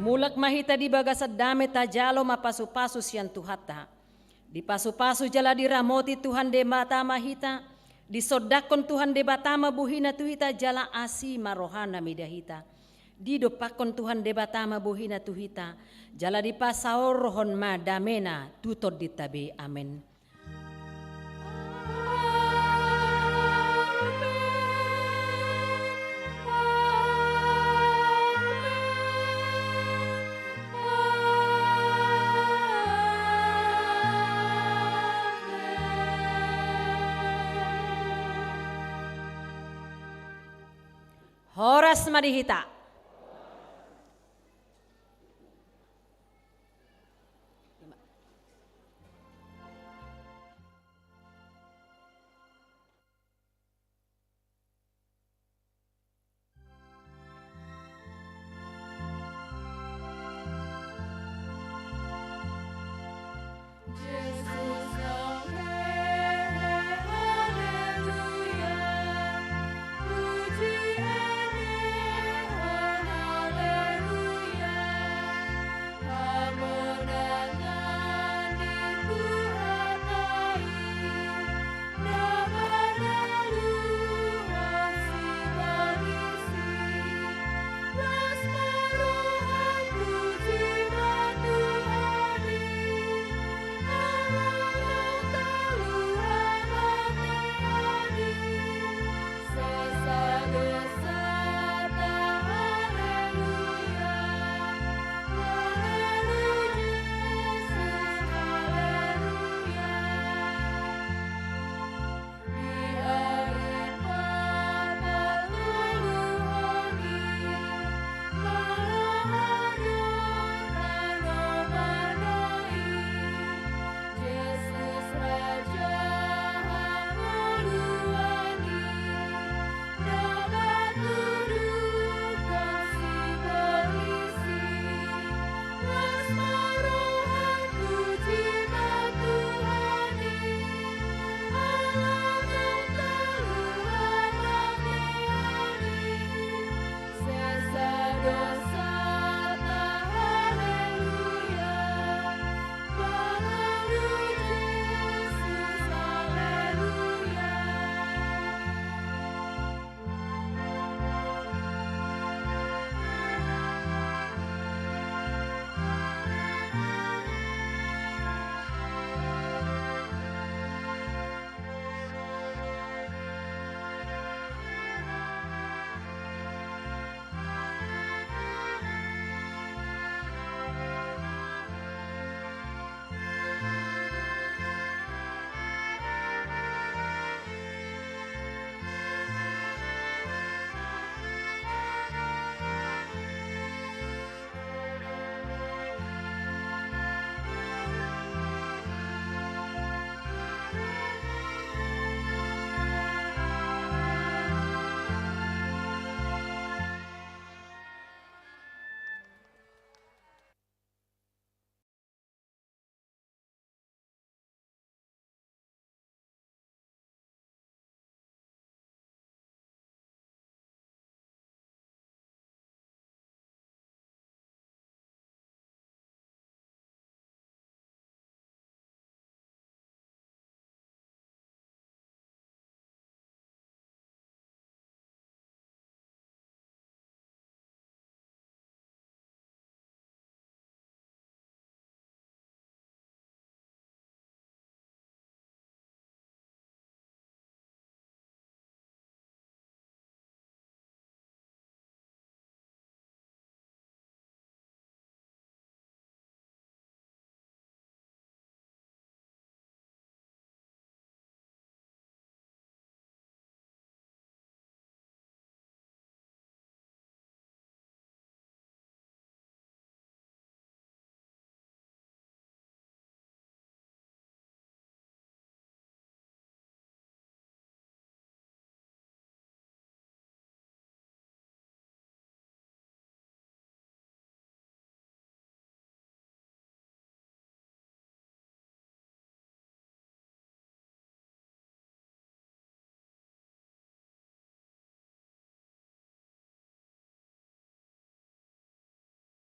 Mulak ma hita di bagasan dame, tajalo ma pasupasu sian Tuhanta. Dipasupasu jala diramoti Tuhan Debata ma hita, disondangkon Tuhan Debata ma bohiNa tu hita jala asi ma rohaNa mida hita. Didompakkon Tuhan Debata ma bohiNa tu hita, jala dipasaorhon ma dameNa tu tondinta be. Amen. Horas ma di hita.